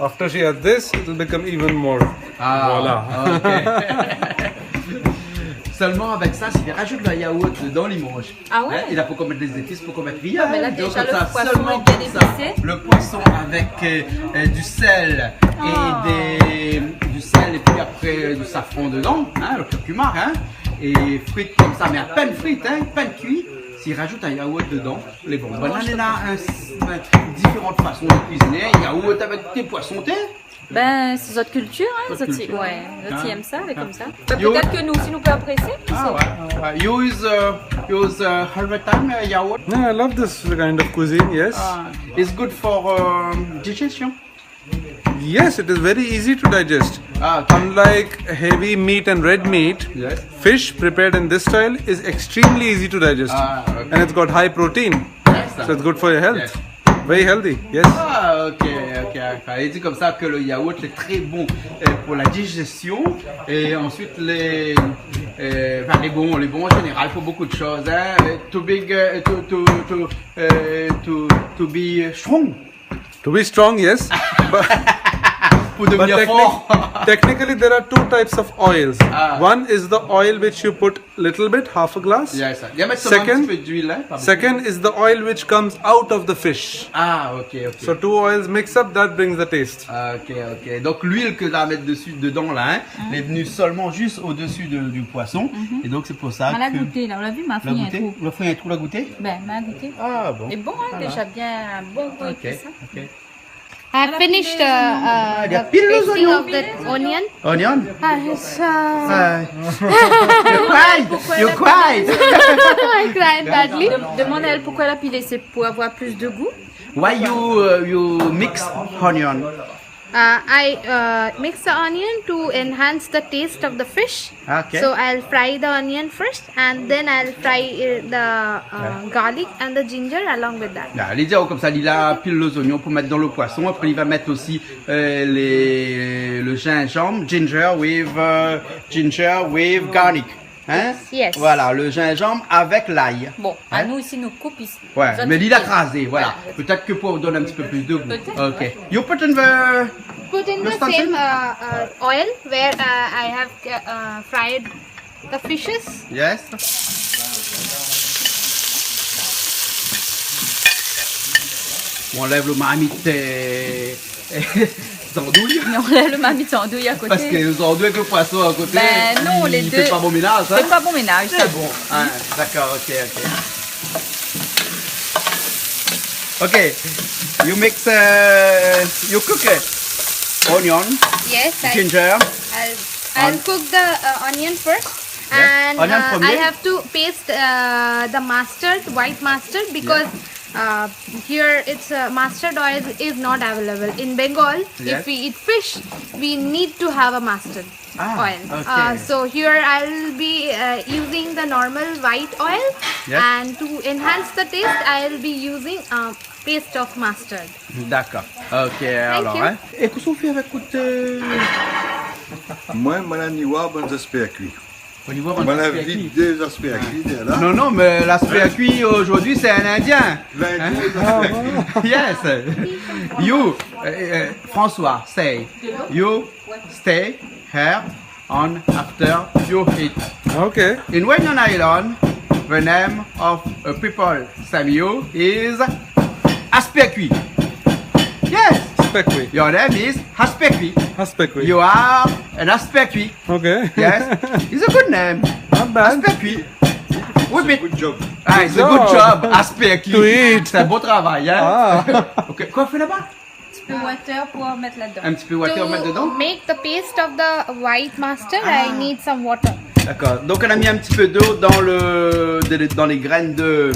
after she adds this, it will become even more. Ah, voilà. Ok. Solman avèk sa, si li rajout le yaourt dedan, li manz. Ah ouais? Hein, li la pankor mèt dé zépis, pankor mèt rien. Non, mé la, donk, déza, konmsa, le poison, solman lé bien épicé. Solman konmsa, le poison avèk, euh, euh, du sel é dé, du sel é pi apré, euh, du safran dedan, hein, le curcuma, hein, é frit konmsa, mé apèn frit, hein, apèn kui. Si i rajout in yaourt dedan, lé bon. Bon, la, néna in, in, diféran fason de kuiziné, yaourt avèk dé poison, té. Ben, sé zot kiltir, hein, zot i, ouais, zot i èm sa, lé konmsa. Ben, pétèt ke nou osi, nou pé apresié, kisa i koné. Ah ouais, ouais, ouais. You use, uh, you use, uh, all the time, uh, yaourt? Yeah, I love this kind of cuisine, yes. Ah, it's good for, um, digestion. Yes, it is very easy to digest. Ah, okay. Unlike heavy meat and red meat, yes, fish prepared in this style is extremely easy to digest. Ah, okay. And it's got high protein. Yes, sir. So it's good for your health. Yes. Very healthy, yes. Ah, ok, ok, ok. Li di konmsa ke le yaourt lé tré bon, euh, pou la digestion. É ansuit, lé, euh, anfin, lé bon, lé bon an zénéral pou bonpé de shoz, hein. Euh, to be, euh, to, to, to, euh, to, to be strong. To be strong, yes. But, pou devenir for. But technic-, technically, there are two types of oils. Ah. One is the oil which you put little bit, half a glass. Yes, sir. Li la mèt solman in ti pé d'luil, hein, pa bonpé. Second, second is the oil which comes out of the fish. Ah, ok, ok. So two oils mix up, that brings the taste. Ah, ok, ok. Donk luil ke la mèt desi, dedan la, hein, lé vni solman zis odsi de, du poison. Mhm. É donk sé pou sa ke... Ma la gouté la, ou la vi, ma fé in trou. Ou la fé in trou, la gouté? Ben, ma gouté. Ah bon. Lé bon, hein, déza bien, bon gou épis, hein. Ok, ok. I have finished, uh, uh, the pasting of that onion. Ah, li la pil le zonyon. Onion? Ah, it's, uh... Ah. You cried? You cried? I cried badly. Dem-, demande à elle pourquoi elle a pilé, c'est pour avoir plus de goût. Why you, uh, you mix onion? Uh, I, uh, mix the onion to enhance the taste of the fish. Okay. So I'll fry the onion first, and then I'll fry, uh, the, uh, garlic and the ginger along with that. La, li di aou konmsa, li la pil lé zonion pou mèt dan le poison. Apré, li va mèt osi, euh, lé, le zinzanm, ginger with, euh, ginger with garlic. Hein ? Yes. Voilà, le zinzanm avèk lay. Bon, anou isi nou koup isi. Ouais, mé li la krazé, voilà. Pétèt ke pou donn in ti pé plis de gou. Pétèt, ouais. You put in the, put in the same, uh, uh, oil where, uh, I have, uh, fried the fishes. Yes. Ou anlèv le marmit, euh, zandouy. Ou anlèv le marmit zandouy a koté. Parske zandouy avèk le poison a koté, bin non, i fé pa bon ménaz, hein. Lé dé fé pa bon ménaz, sa. Sé bon. Ah, dakor, ok, ok. Ok. You mix, uh, you cook it. Onion, yes, I, ginger, I'll, I'll cook the, uh, onion first. Yes. And, uh, I have to paste, uh, the mustard, white mustard, because, uh, here it's, uh, mustard oil is not available. In Bengal, if we eat fish, we need to have a mustard oil. Ah, okay. Uh, so here I'll be, uh, using the normal white oil, and to enhance the taste, I'll be using, uh, paste of mustard. Dakor. Ok, alor, hein. É kosa ou fé avèk tout, euh... Moin, moin la ni oir bann zaspèrkui. Ou ni oir bann zaspèrkui. Moin la vid dé zaspèrkui, la. Non, non, mé zaspèrkui zordi, sé in Indien. Hein? Ah, voilà. Yes. You, euh, euh, François, say, you stay here and after you eat. Okay. In Réunion Island, the name of a people, Samuel, is Aspèkui. Yes. Aspèkui. Your name is Aspèkui. Aspèkui. You are an Aspèkui. Okay. Yes. It's a good name. Not bad. Aspèkui. Good job. Ah, it's a good job. Aspèkui. Sweet. C'est un bon travail, hein. Ah. Ok. Kosa ou fé laba? Ti pé water pou mèt ladan. In ti pé water pou mèt dedan? To make the paste of the white mustard, I need some water. Dakor. Donk, nou la mèt in ti pé dolo dan le, de, dan lé grin de,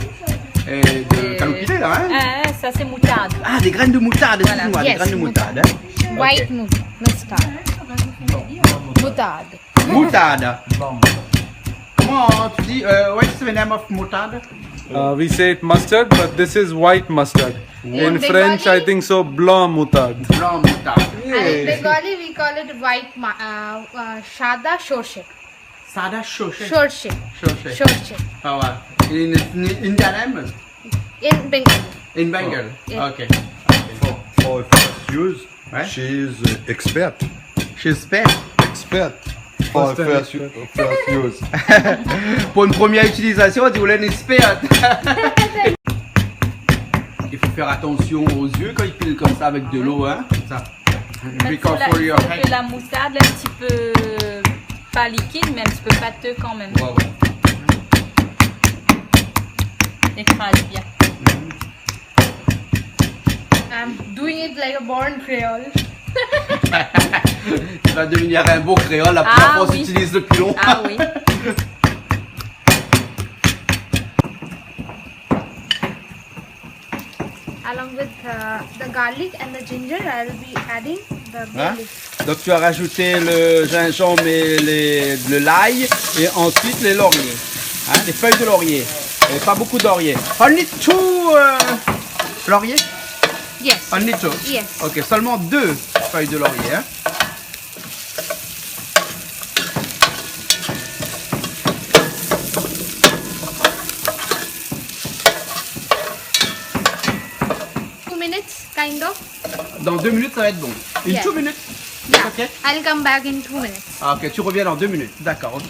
euh, de kaloupilé, la, hein? Ah, sa sé moutard. Ah, dé grin de moutard, excuse-moi, dé grin de moutard, hein? Yes, moutard. Ok. White mou-, mustard. Moutard. Moutard. Koman ou di, euh, what's the name of moutard? Uh, we say it mustard, but this is white mustard. In French, I think so, blanc moutarde. Blanc moutarde. And in Bengali, we call it white ma-, uh, uh, সাদা সর্ষে. সাদা সর্ষে? সর্ষে। সর্ষে। সর্ষে। Ah ouais. In, in, in Indian? In Bengali. In Bengal. Yeah. Okay. For, for first use, she is, uh, expert. She is expert. Expert. For first, first use. Pour une première utilisation, on dit, on est expert. Il faut faire attention aux yeux quand ils pilent comme ça avec de l'eau, hein. Ça. Be careful your hand. Fé la moutard, in ti pé pa likid, mé in ti pé pateu kan mèm. Ouais, ouais. Ékraz bien. I'm doing it like a born Creole. Tu vas devenir un bon créole, la première fois qu'on utilise le pilon. Ah oui. Along with, uh, the garlic and the ginger, I'll be adding the bay leaf. Hein? Donc tu as rajouté le gingembre et les, le l'ail et ensuite les lauriers. Hein, les feuilles de laurier. Et pas beaucoup de laurier. Only two, euh, lauriers? Yes. Only two? Yes. Ok, seulement deux feuilles de laurier, hein. Two minutes, kind of. Dans deux minutes, ça va être bon. In two minutes? Yeah. Ok. I'll come back in two minutes. Ah, ok, tu reviens dans deux minutes. D'accord, ok.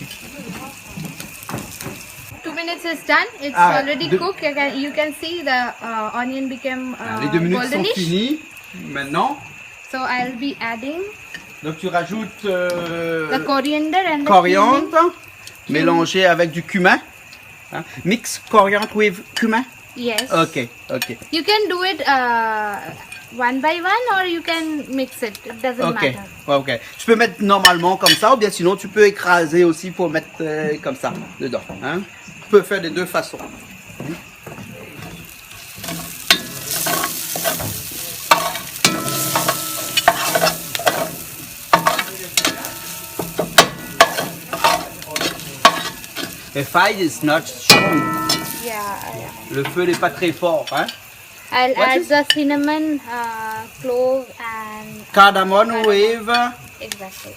Two minutes is done. It's already cooked. You can, you can see the, uh, onion became, uh, golden. Ah, les deux minutes sont finies. Maintenant, so I'll be adding, donc tu rajoutes, euh, the coriander and the cumin, mélangé avec du cumin. Hein? Mix coriander with cumin? Yes. Ok, ok. You can do it, uh, one by one or you can mix it. It doesn't matter. Ok, ouais, ok. Tu peux mettre normalement comme ça, ou bien sinon tu peux écraser aussi pour mettre, euh, comme ça dedans. Hein? Tu peux faire des deux façons. The fire is not strong. Yeah, yeah. Le feu n'est pas très fort, hein? I'll add the cinnamon, uh, clove and cardamom with, exactly,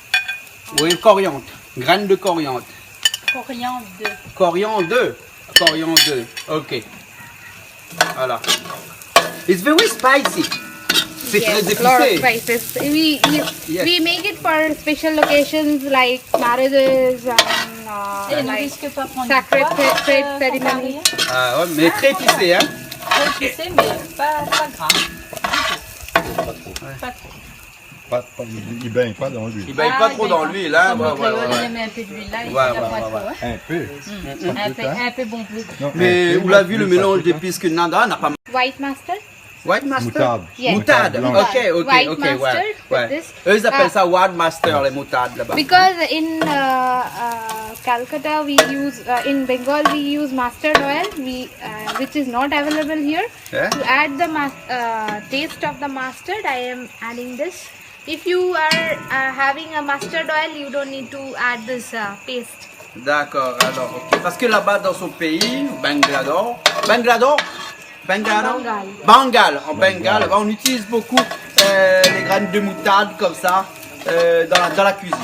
with coriandre. Graines de coriandre. Coriandre. Coriandre. Coriandre. Ok. Voilà. It's very spicy. C'est très épicé. Yes, a lot of spices. We, we, we make it for special occasions like marriages and, uh, like sacred ceremony. Ah ouais, mais très épicé, hein. Très épicé, mais pas, pas gras. Pas trop. Pas trop. Pas, pas, i, i baigne pas dans l'huile. I baigne pas trop dans l'huil, hein. Comme le créole, il aime un peu d'huile, là, il y a pas trop, hein. Un peu. Un peu, un peu bon. Mais ou la vi le mélanz d'épices ke Nanda na pa. White mustard? White mustard? Moutarde. Yes. Moutarde. Moutarde blanche. Ok, ok, ok, ouais. White mustard with this. Eux, ils appellent ça wild mustard, les moutardes là-bas. Because in, uh, uh, Calcutta, we use, uh, in Bengal, we use mustard oil, we, uh, which is not available here. Yeah. To add the mus-, uh, taste of the mustard, I am adding this. If you are, uh, having a mustard oil, you don't need to add this, uh, paste. D'accord, alors, ok. Parce que là-bas, dans son pays, Bangalore, Bangalore, Bangalore, Bangal. Bangal, en Bengale, là-bas, on utilise beaucoup, euh, les graines de moutarde comme ça, euh, dans la, dans la cuisine.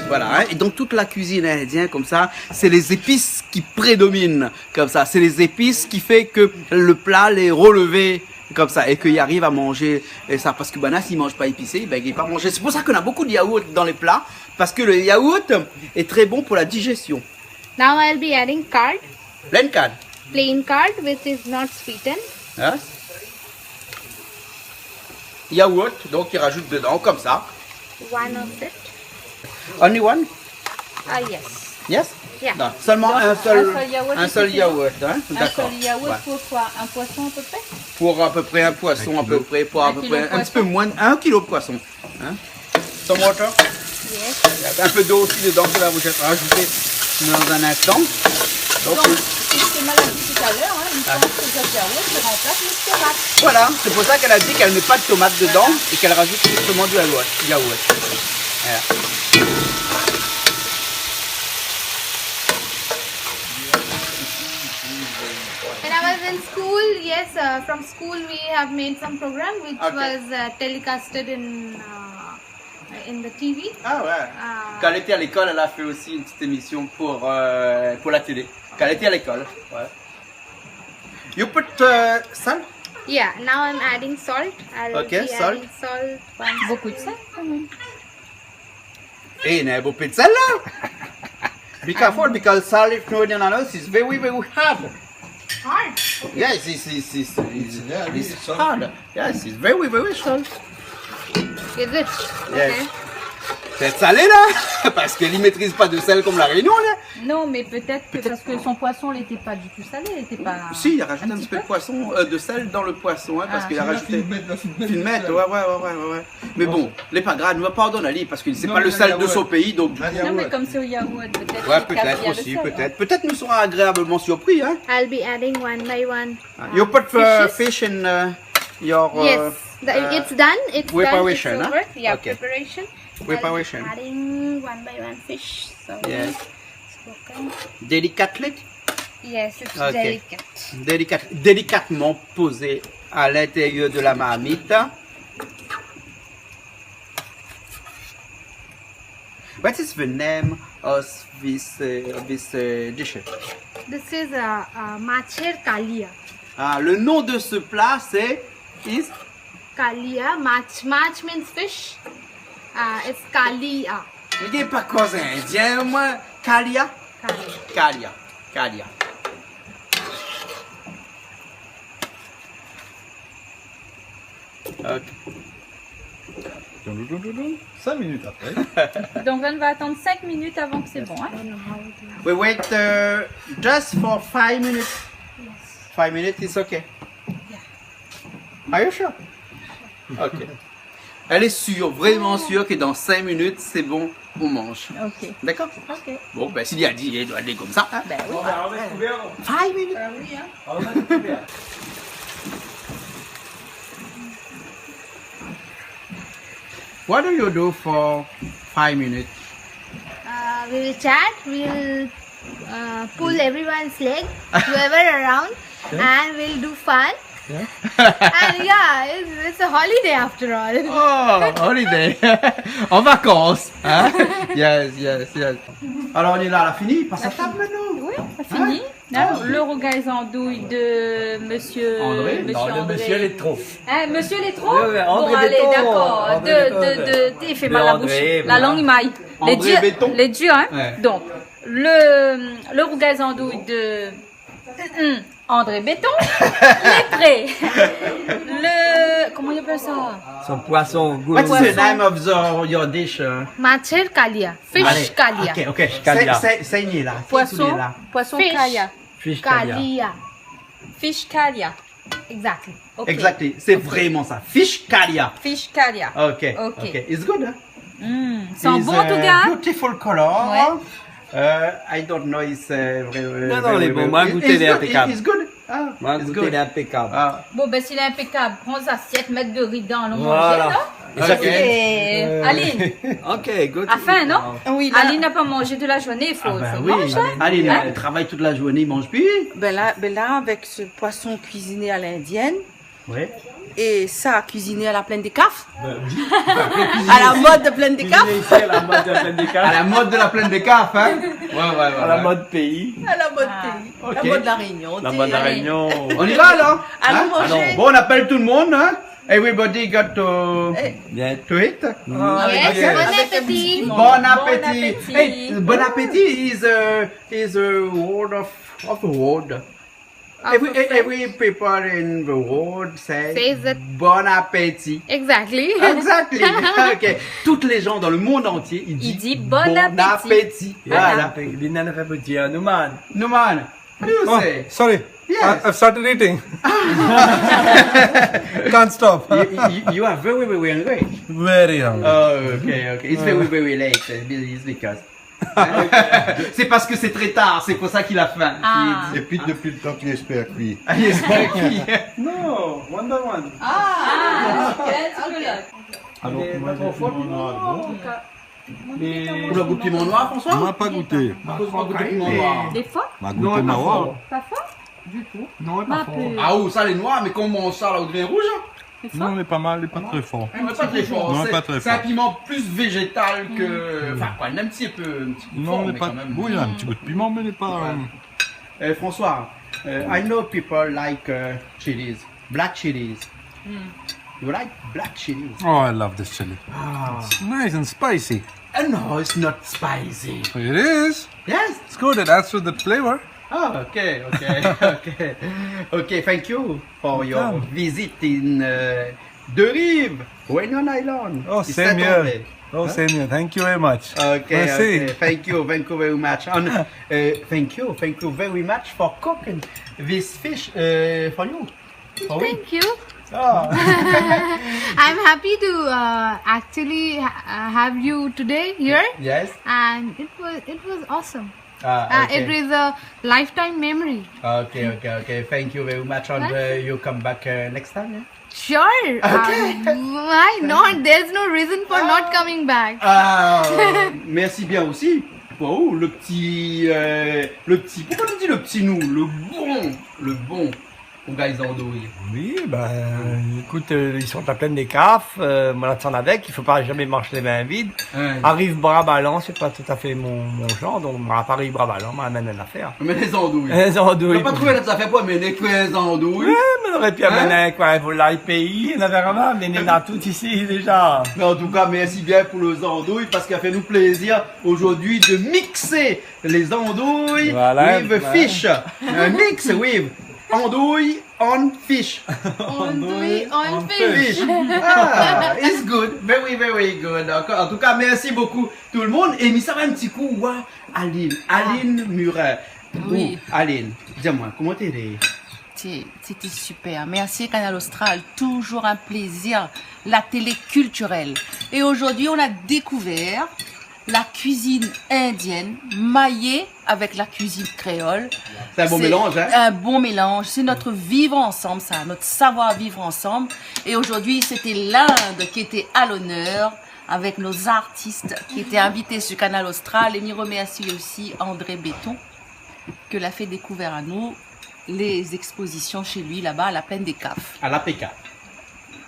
Voilà, hein. Et dans toute la cuisine indienne, comme ça, c'est les épices qui prédominent, comme ça. C'est les épices qui fait que le plat est relevé comme ça, et qu'il arrive à manger, et ça, parce que, ben, là, s'il mange pas épicé, ben, il va pas manger. C'est pour ça qu'on a beaucoup de yaourt dans les plats, parce que le yaourt est très bon pour la digestion. Now I'll be adding curd. Plain curd. Plain curd, which is not sweetened. Hein? Yaourt, donc il rajoute dedans, comme ça. One of it. Only one? Ah, yes. Yes? Yeah. Non, seulement un seul, un seul yaourt, hein? D'accord. Un seul yaourt pour quoi? Un poisson à peu près? Pour à peu près un poisson, à peu près, pour à peu près un petit peu moins, un kilo de poisson. Hein? Some water? Yes. Il y a un peu d'eau aussi dedans que là, vous allez rajouter dans un instant. Donc, c'est ce que Mala a dit tout à l'heure, hein, une fois que vous avez yaourt, je remplace le tomate. Voilà, c'est pour ça qu'elle a dit qu'elle met pas de tomate dedans et qu'elle rajoute justement du yaourt. Yaourt. Voilà. When I was in school, yes, uh, from school we have made some program which was, uh, telecasted in, uh, in the T V. Ah ouais. Ah. Quand elle était à l'école, elle a fait aussi une petite émission pour, euh, pour la télé. Quand elle était à l'école, ouais. You put, euh, salt? Yeah, now I'm adding salt. I'll be adding salt once. Beaucoup de sel quand même. Eh, na bonpé de sel la. Be careful, because salt, if not in is very, very hard. Hard? Yes, it's, it's, it's, it's hard. Yes, it's very, very salt. Is it? Yes. Okay. Peut-être salé la, parce que li maîtrise pas de sel comme La Réunion la. Non, mais peut-être que parce que son poisson, il était pas du tout salé, il était pas... Si, il a rajouté un petit peu de poisson, euh, de sel dans le poisson, hein, parce qu'il a rajouté. Ah, la fine mèt, la fine mèt. Fine mèt, ouais, ouais. Mais bon, lé pa grav, nou va pardonn ali, parce que c'est pas le sel de son pays, donc du coup, euh... Non, mais comme c'est au yaourt, peut-être qu'il casse bien le sel, hein. Ouais, peut-être aussi, peut-être. Peut-être nous serons agréablement surpris, hein. I'll be adding one by one. Ah, you put, uh, fish in, uh, your, uh, it's done, it's over. Yes, it's done, it's over. Yeah, preparation. Preparation. I'll be adding one by one fish. So, yes. Delicately? Yes, it's delicate. Délicat-, délicatement posé à l'intérieur de la marmite. What is the name of this, uh, this, uh, dish? This is, uh, uh, macher kalia. Ah, le nom de ce plat, c'est, is? Kalia, mach, mach means fish. Ah, it's kalia. Mi di pa koz indien, moin. Kalia? Kalia. Kalia. Kalia. Ok. Dou, dou, dou, dou, dou. Cinq minutes après. Donc là, on va attendre cinq minutes avant que c'est bon, hein. We wait, uh, just for five minutes. Yes. Five minutes is okay. Yeah. Are you sure? Ok. Elle est sûre, vraiment sûre que dans cinq minutes, c'est bon, on mange. Ok. D'accord ? Ok. Bon, ben, si li la di, li doi alé konmsa, hein. Ben oui. Bon, ben, on met le couvert. Five minutes. Ben oui, hein. On met le couvert. What do you do for five minutes? Uh, we will chat, we will Uh, pull everyone's leg, whoever around, and we'll do fun. Yeah. And yeah, it's, it's a holiday after all. Oh, holiday. En vacances, hein? Yes, yes, yes. Alors, on est là, la fini, passe à table maintenant. Oui, la fini. Hein? Ah, ok. Le rougail andouille de monsieur, André? Monsieur André. Non, de monsieur Létro. Hein, monsieur Létro? Oui, oui, André Béton, d'accord. André Béton, de, de, de, il fait mal la bouche. La langue, il maille. André Béton. Les durs, hein? Ouais. Donc, le, le rougail andouille de, hum, André Béton. Les prés. Le, comment il appelle ça? Son poisson. What's the name of the, your dish, uh? Matir kalia. Fish kalia. Allez. Ok, ok. Kalia. Say, say, say it là. Poisson, poisson kalia. Fish kalia. Fish kalia. Exactly. Ok. Exactly. C'est vraiment ça. Fish kalia. Fish kalia. Ok, ok. It's good, hein? Mm. It's bon, en tout cas. Beautiful color. Ouais. Euh, I don't know, it's, euh, very, very, very good. Non, non, lé bon. Moin la gouté, lé inpékab. It's good. Ah, it's good. Moin la gouté, lé inpékab. Ah. Bon, ben, si lé inpékab, pran zasièt, mèt do ri dedan, alon manzé, non? Voilà. Ok. Euh, Aline. Ok, good. La fin, non? Oui, la. Aline la pa manzé de la zourné, i fo manz, hein? Ah ben oui. Aline, elle travaille toute la journée, elle mange plus. Ben là, ben là, avec ce poisson cuisiné à l'indienne, ouais, et ça, cuisiné à la Plaine des Cafres. Ben oui. À la mode de Plaine des Cafres. Cuisiné ici à la mode de la Plaine des Cafres. À la mode de la Plaine des Cafres, hein? Ouais, ouais, ouais, ouais. À la mode pays. À la mode pays. Ah. Ok. La mode La Réunion, tu sais. La mode La Réunion. On y va, alors? Allons manger. Hein? Bon, on appelle tout le monde, hein? Everybody got to, to eat? Yes, bon appétit. Bon appétit. Bon appétit. Hey, bon appétit is a, is a word of, of a word. Every, every people in the world say, says it. Bon appétit. Exactly. Exactly. Ok. Tous les gens dans le monde entier, ils disent bon appétit. Voilà. Li néna pa pou dir, Nouman. Nouman. What do you say? Oh, sorry. Yes. I, I've started eating. Can't stop. You, you, you are very, very hungry. Very hungry. Oh, okay, okay. It's very, very late. It's because C'est parce que c'est très tard, c'est pour ça qu'il a faim. Ah. Et puis, depuis le temps qu'il espère cuire. Ah, il espère cuire. Non, one by one. Ah, ok, ok. Alors, moi, j'ai fait mon noir, bon. Ou la gout piman noir, François? Moin la pa gouté. Akoz ou la pa gout piman noir? Lé for? Moin la gout, pa for. Pa for? Du tout. Non, lé pa for. Ah, ou sa lé noir, mé kan ou manz sa la, ou devien rouz, hein? Non, lé pa mal, lé pa tré for. Non, lé pa tré for. Non, lé pa tré for. C'est, c'est un piment plus végétal que, enfin, quoi, un petit peu, un petit peu fort, mais quand même. Non, lé pa, oui, néna in ti gou piman, mé lé pa, euh, François, euh, I know people like, euh, chilies, black chilies. Mm. You like black chilies? Oh, I love this chili. Ah. It's nice and spicy. Uh, no, it's not spicy. It is. Yes. It's good. It adds to the flavor. Ah, ok, ok, ok. Ok, thank you for your visit in, uh, Deux-Rives, Réunion Island. Oh, same here. Oh, same here. Thank you very much. Ok, ok. Thank you, thank you very much. And, uh, thank you, thank you very much for cooking this fish, uh, for you. Oh, oui. Thank you. Oh. I'm happy to, uh, actually ha-, uh, have you today here. Yes. And it was, it was awesome. Ah, uh, okay. It is a lifetime memory. Okay, okay, okay. Thank you very much. And, uh, you come back, uh, next time, yeah? Sure. Okay. Um, why not? There's no reason for not coming back. Ah, euh, merci bien aussi. Waouh, le petit, euh, le petit, pourquoi tu dis le petit nous? Le bon, le bon. Rougay zandouy. Oui, ben, écoute, euh, ils sont à Plaine des Cafres, euh, moin la désann avèk, i fo pa zamé marsh lé min vid. Ouais. Ariv bra balan, sé pa tout à fait mon, mon genre, donk moin la pa ariv bra balan, moin la amenn in afèr. Mé lé zandouy. Lé zandouy. Ou la pa trouv in ot zafèr pou amenn ke zandouy? Ouais, mé noré pi amenn, hein, koi, in volay péi, in afèr konmsa, mé néna tout isi déza. Mé an tou ka, mèrsi bien pou le zandouy, parske sa i fé anou plézir zordi de mixer les andouilles with fish. Voilà. Un mix with andouille and fish. Andouille and fish. Ah, it's good. Very, very good. An tou ka, mèrsi bokou tout le monde. É mi sava in ti kou oir Aline. Aline Murat. Oui. Aline, di amoin, koman té lé? Té, té, té super. Merci Kanal Austral, toujours un plaisir. La télé culturelle. Et aujourd'hui, on a découvert la cuisine indienne maillée avec la cuisine créole. C'est un bon mélange, hein ? C'est un bon mélange. C'est notre vivre ensemble, ça, notre savoir-vivre ensemble. Et aujourd'hui, c'était l'Inde qui était à l'honneur avec nos artistes qui étaient invités sur Kanal Austral. Et mi remercie aussi André Béton. ke la fé dékouvèr anou lé zékspozisyon shé li laba, a la Plaine des Cafres. A la P K.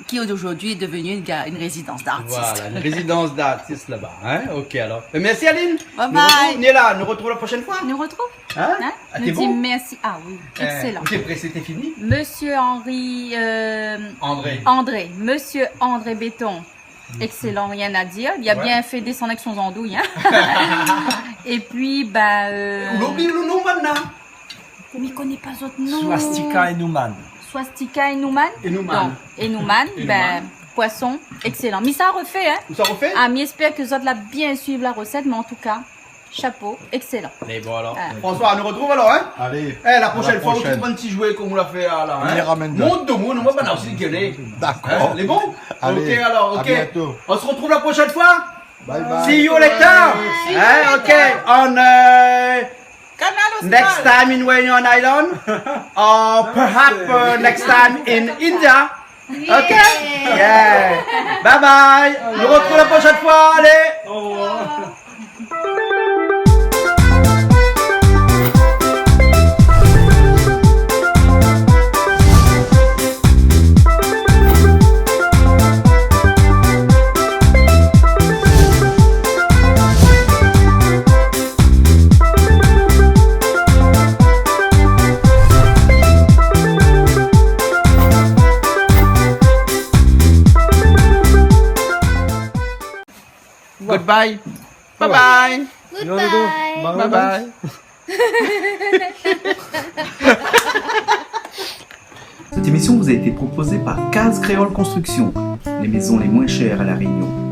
Qui aujourd'hui est devenue une ga-, une résidence d'artistes. Voilà, une résidence d'artistes là-bas, hein. Ok, alors. Euh, merci, Aline. Bye bye. Nou retrouv, Niela, nou retrouv la proshèn foi. Nou retrouv. Hein ? Hein ? Ah, nou di mèrsi. Ah oui, excellent. Ou té présé, té fini ? Monsieur Henri, euh, André. André. Monsieur André Béton. Excellent, rien à dire. Il a bien fait descendre avec son andouille, hein. Et puis, ben, euh, ou la oubli lo nom, banna. Mi koné pa zot nom. Swastika é Nouman. Swastika é Nouman ? É Nouman. Donc, é Nouman, ben, poisson, excellent. Mi sa refé, hein. Ou sa refé ? Ah, mi espèr ke zot la bien suiv la recette, mais en tout cas, chapeau, excellent. Mé bon, alors. Ah. François, nou retrouv alors, hein ? Allez, à la prochaine. Eh, la proshèn foi, ou trouv in ti joué konm ou la fé la, hein ? Mont domoun, nou va pa osi guèlé. D'accord. Hein ? Lé bon ? Allez, ok, alors, ok. À bientôt. On se retrouve la prochaine fois. Bye bye. See you later. Hein, ok. On, euh, Canal Austral. Next time in Réunion Island, or perhaps, uh, next time in India. Ok ? Yeah. Yeah. Bye bye. Nou retrouv la proshèn foi. Allez. Au revoir. Goodbye. Bye bye. Goodbye. Bye bye. Cette émission vous a été proposée par Case Créole Construction, les maisons les moins chères à La Réunion.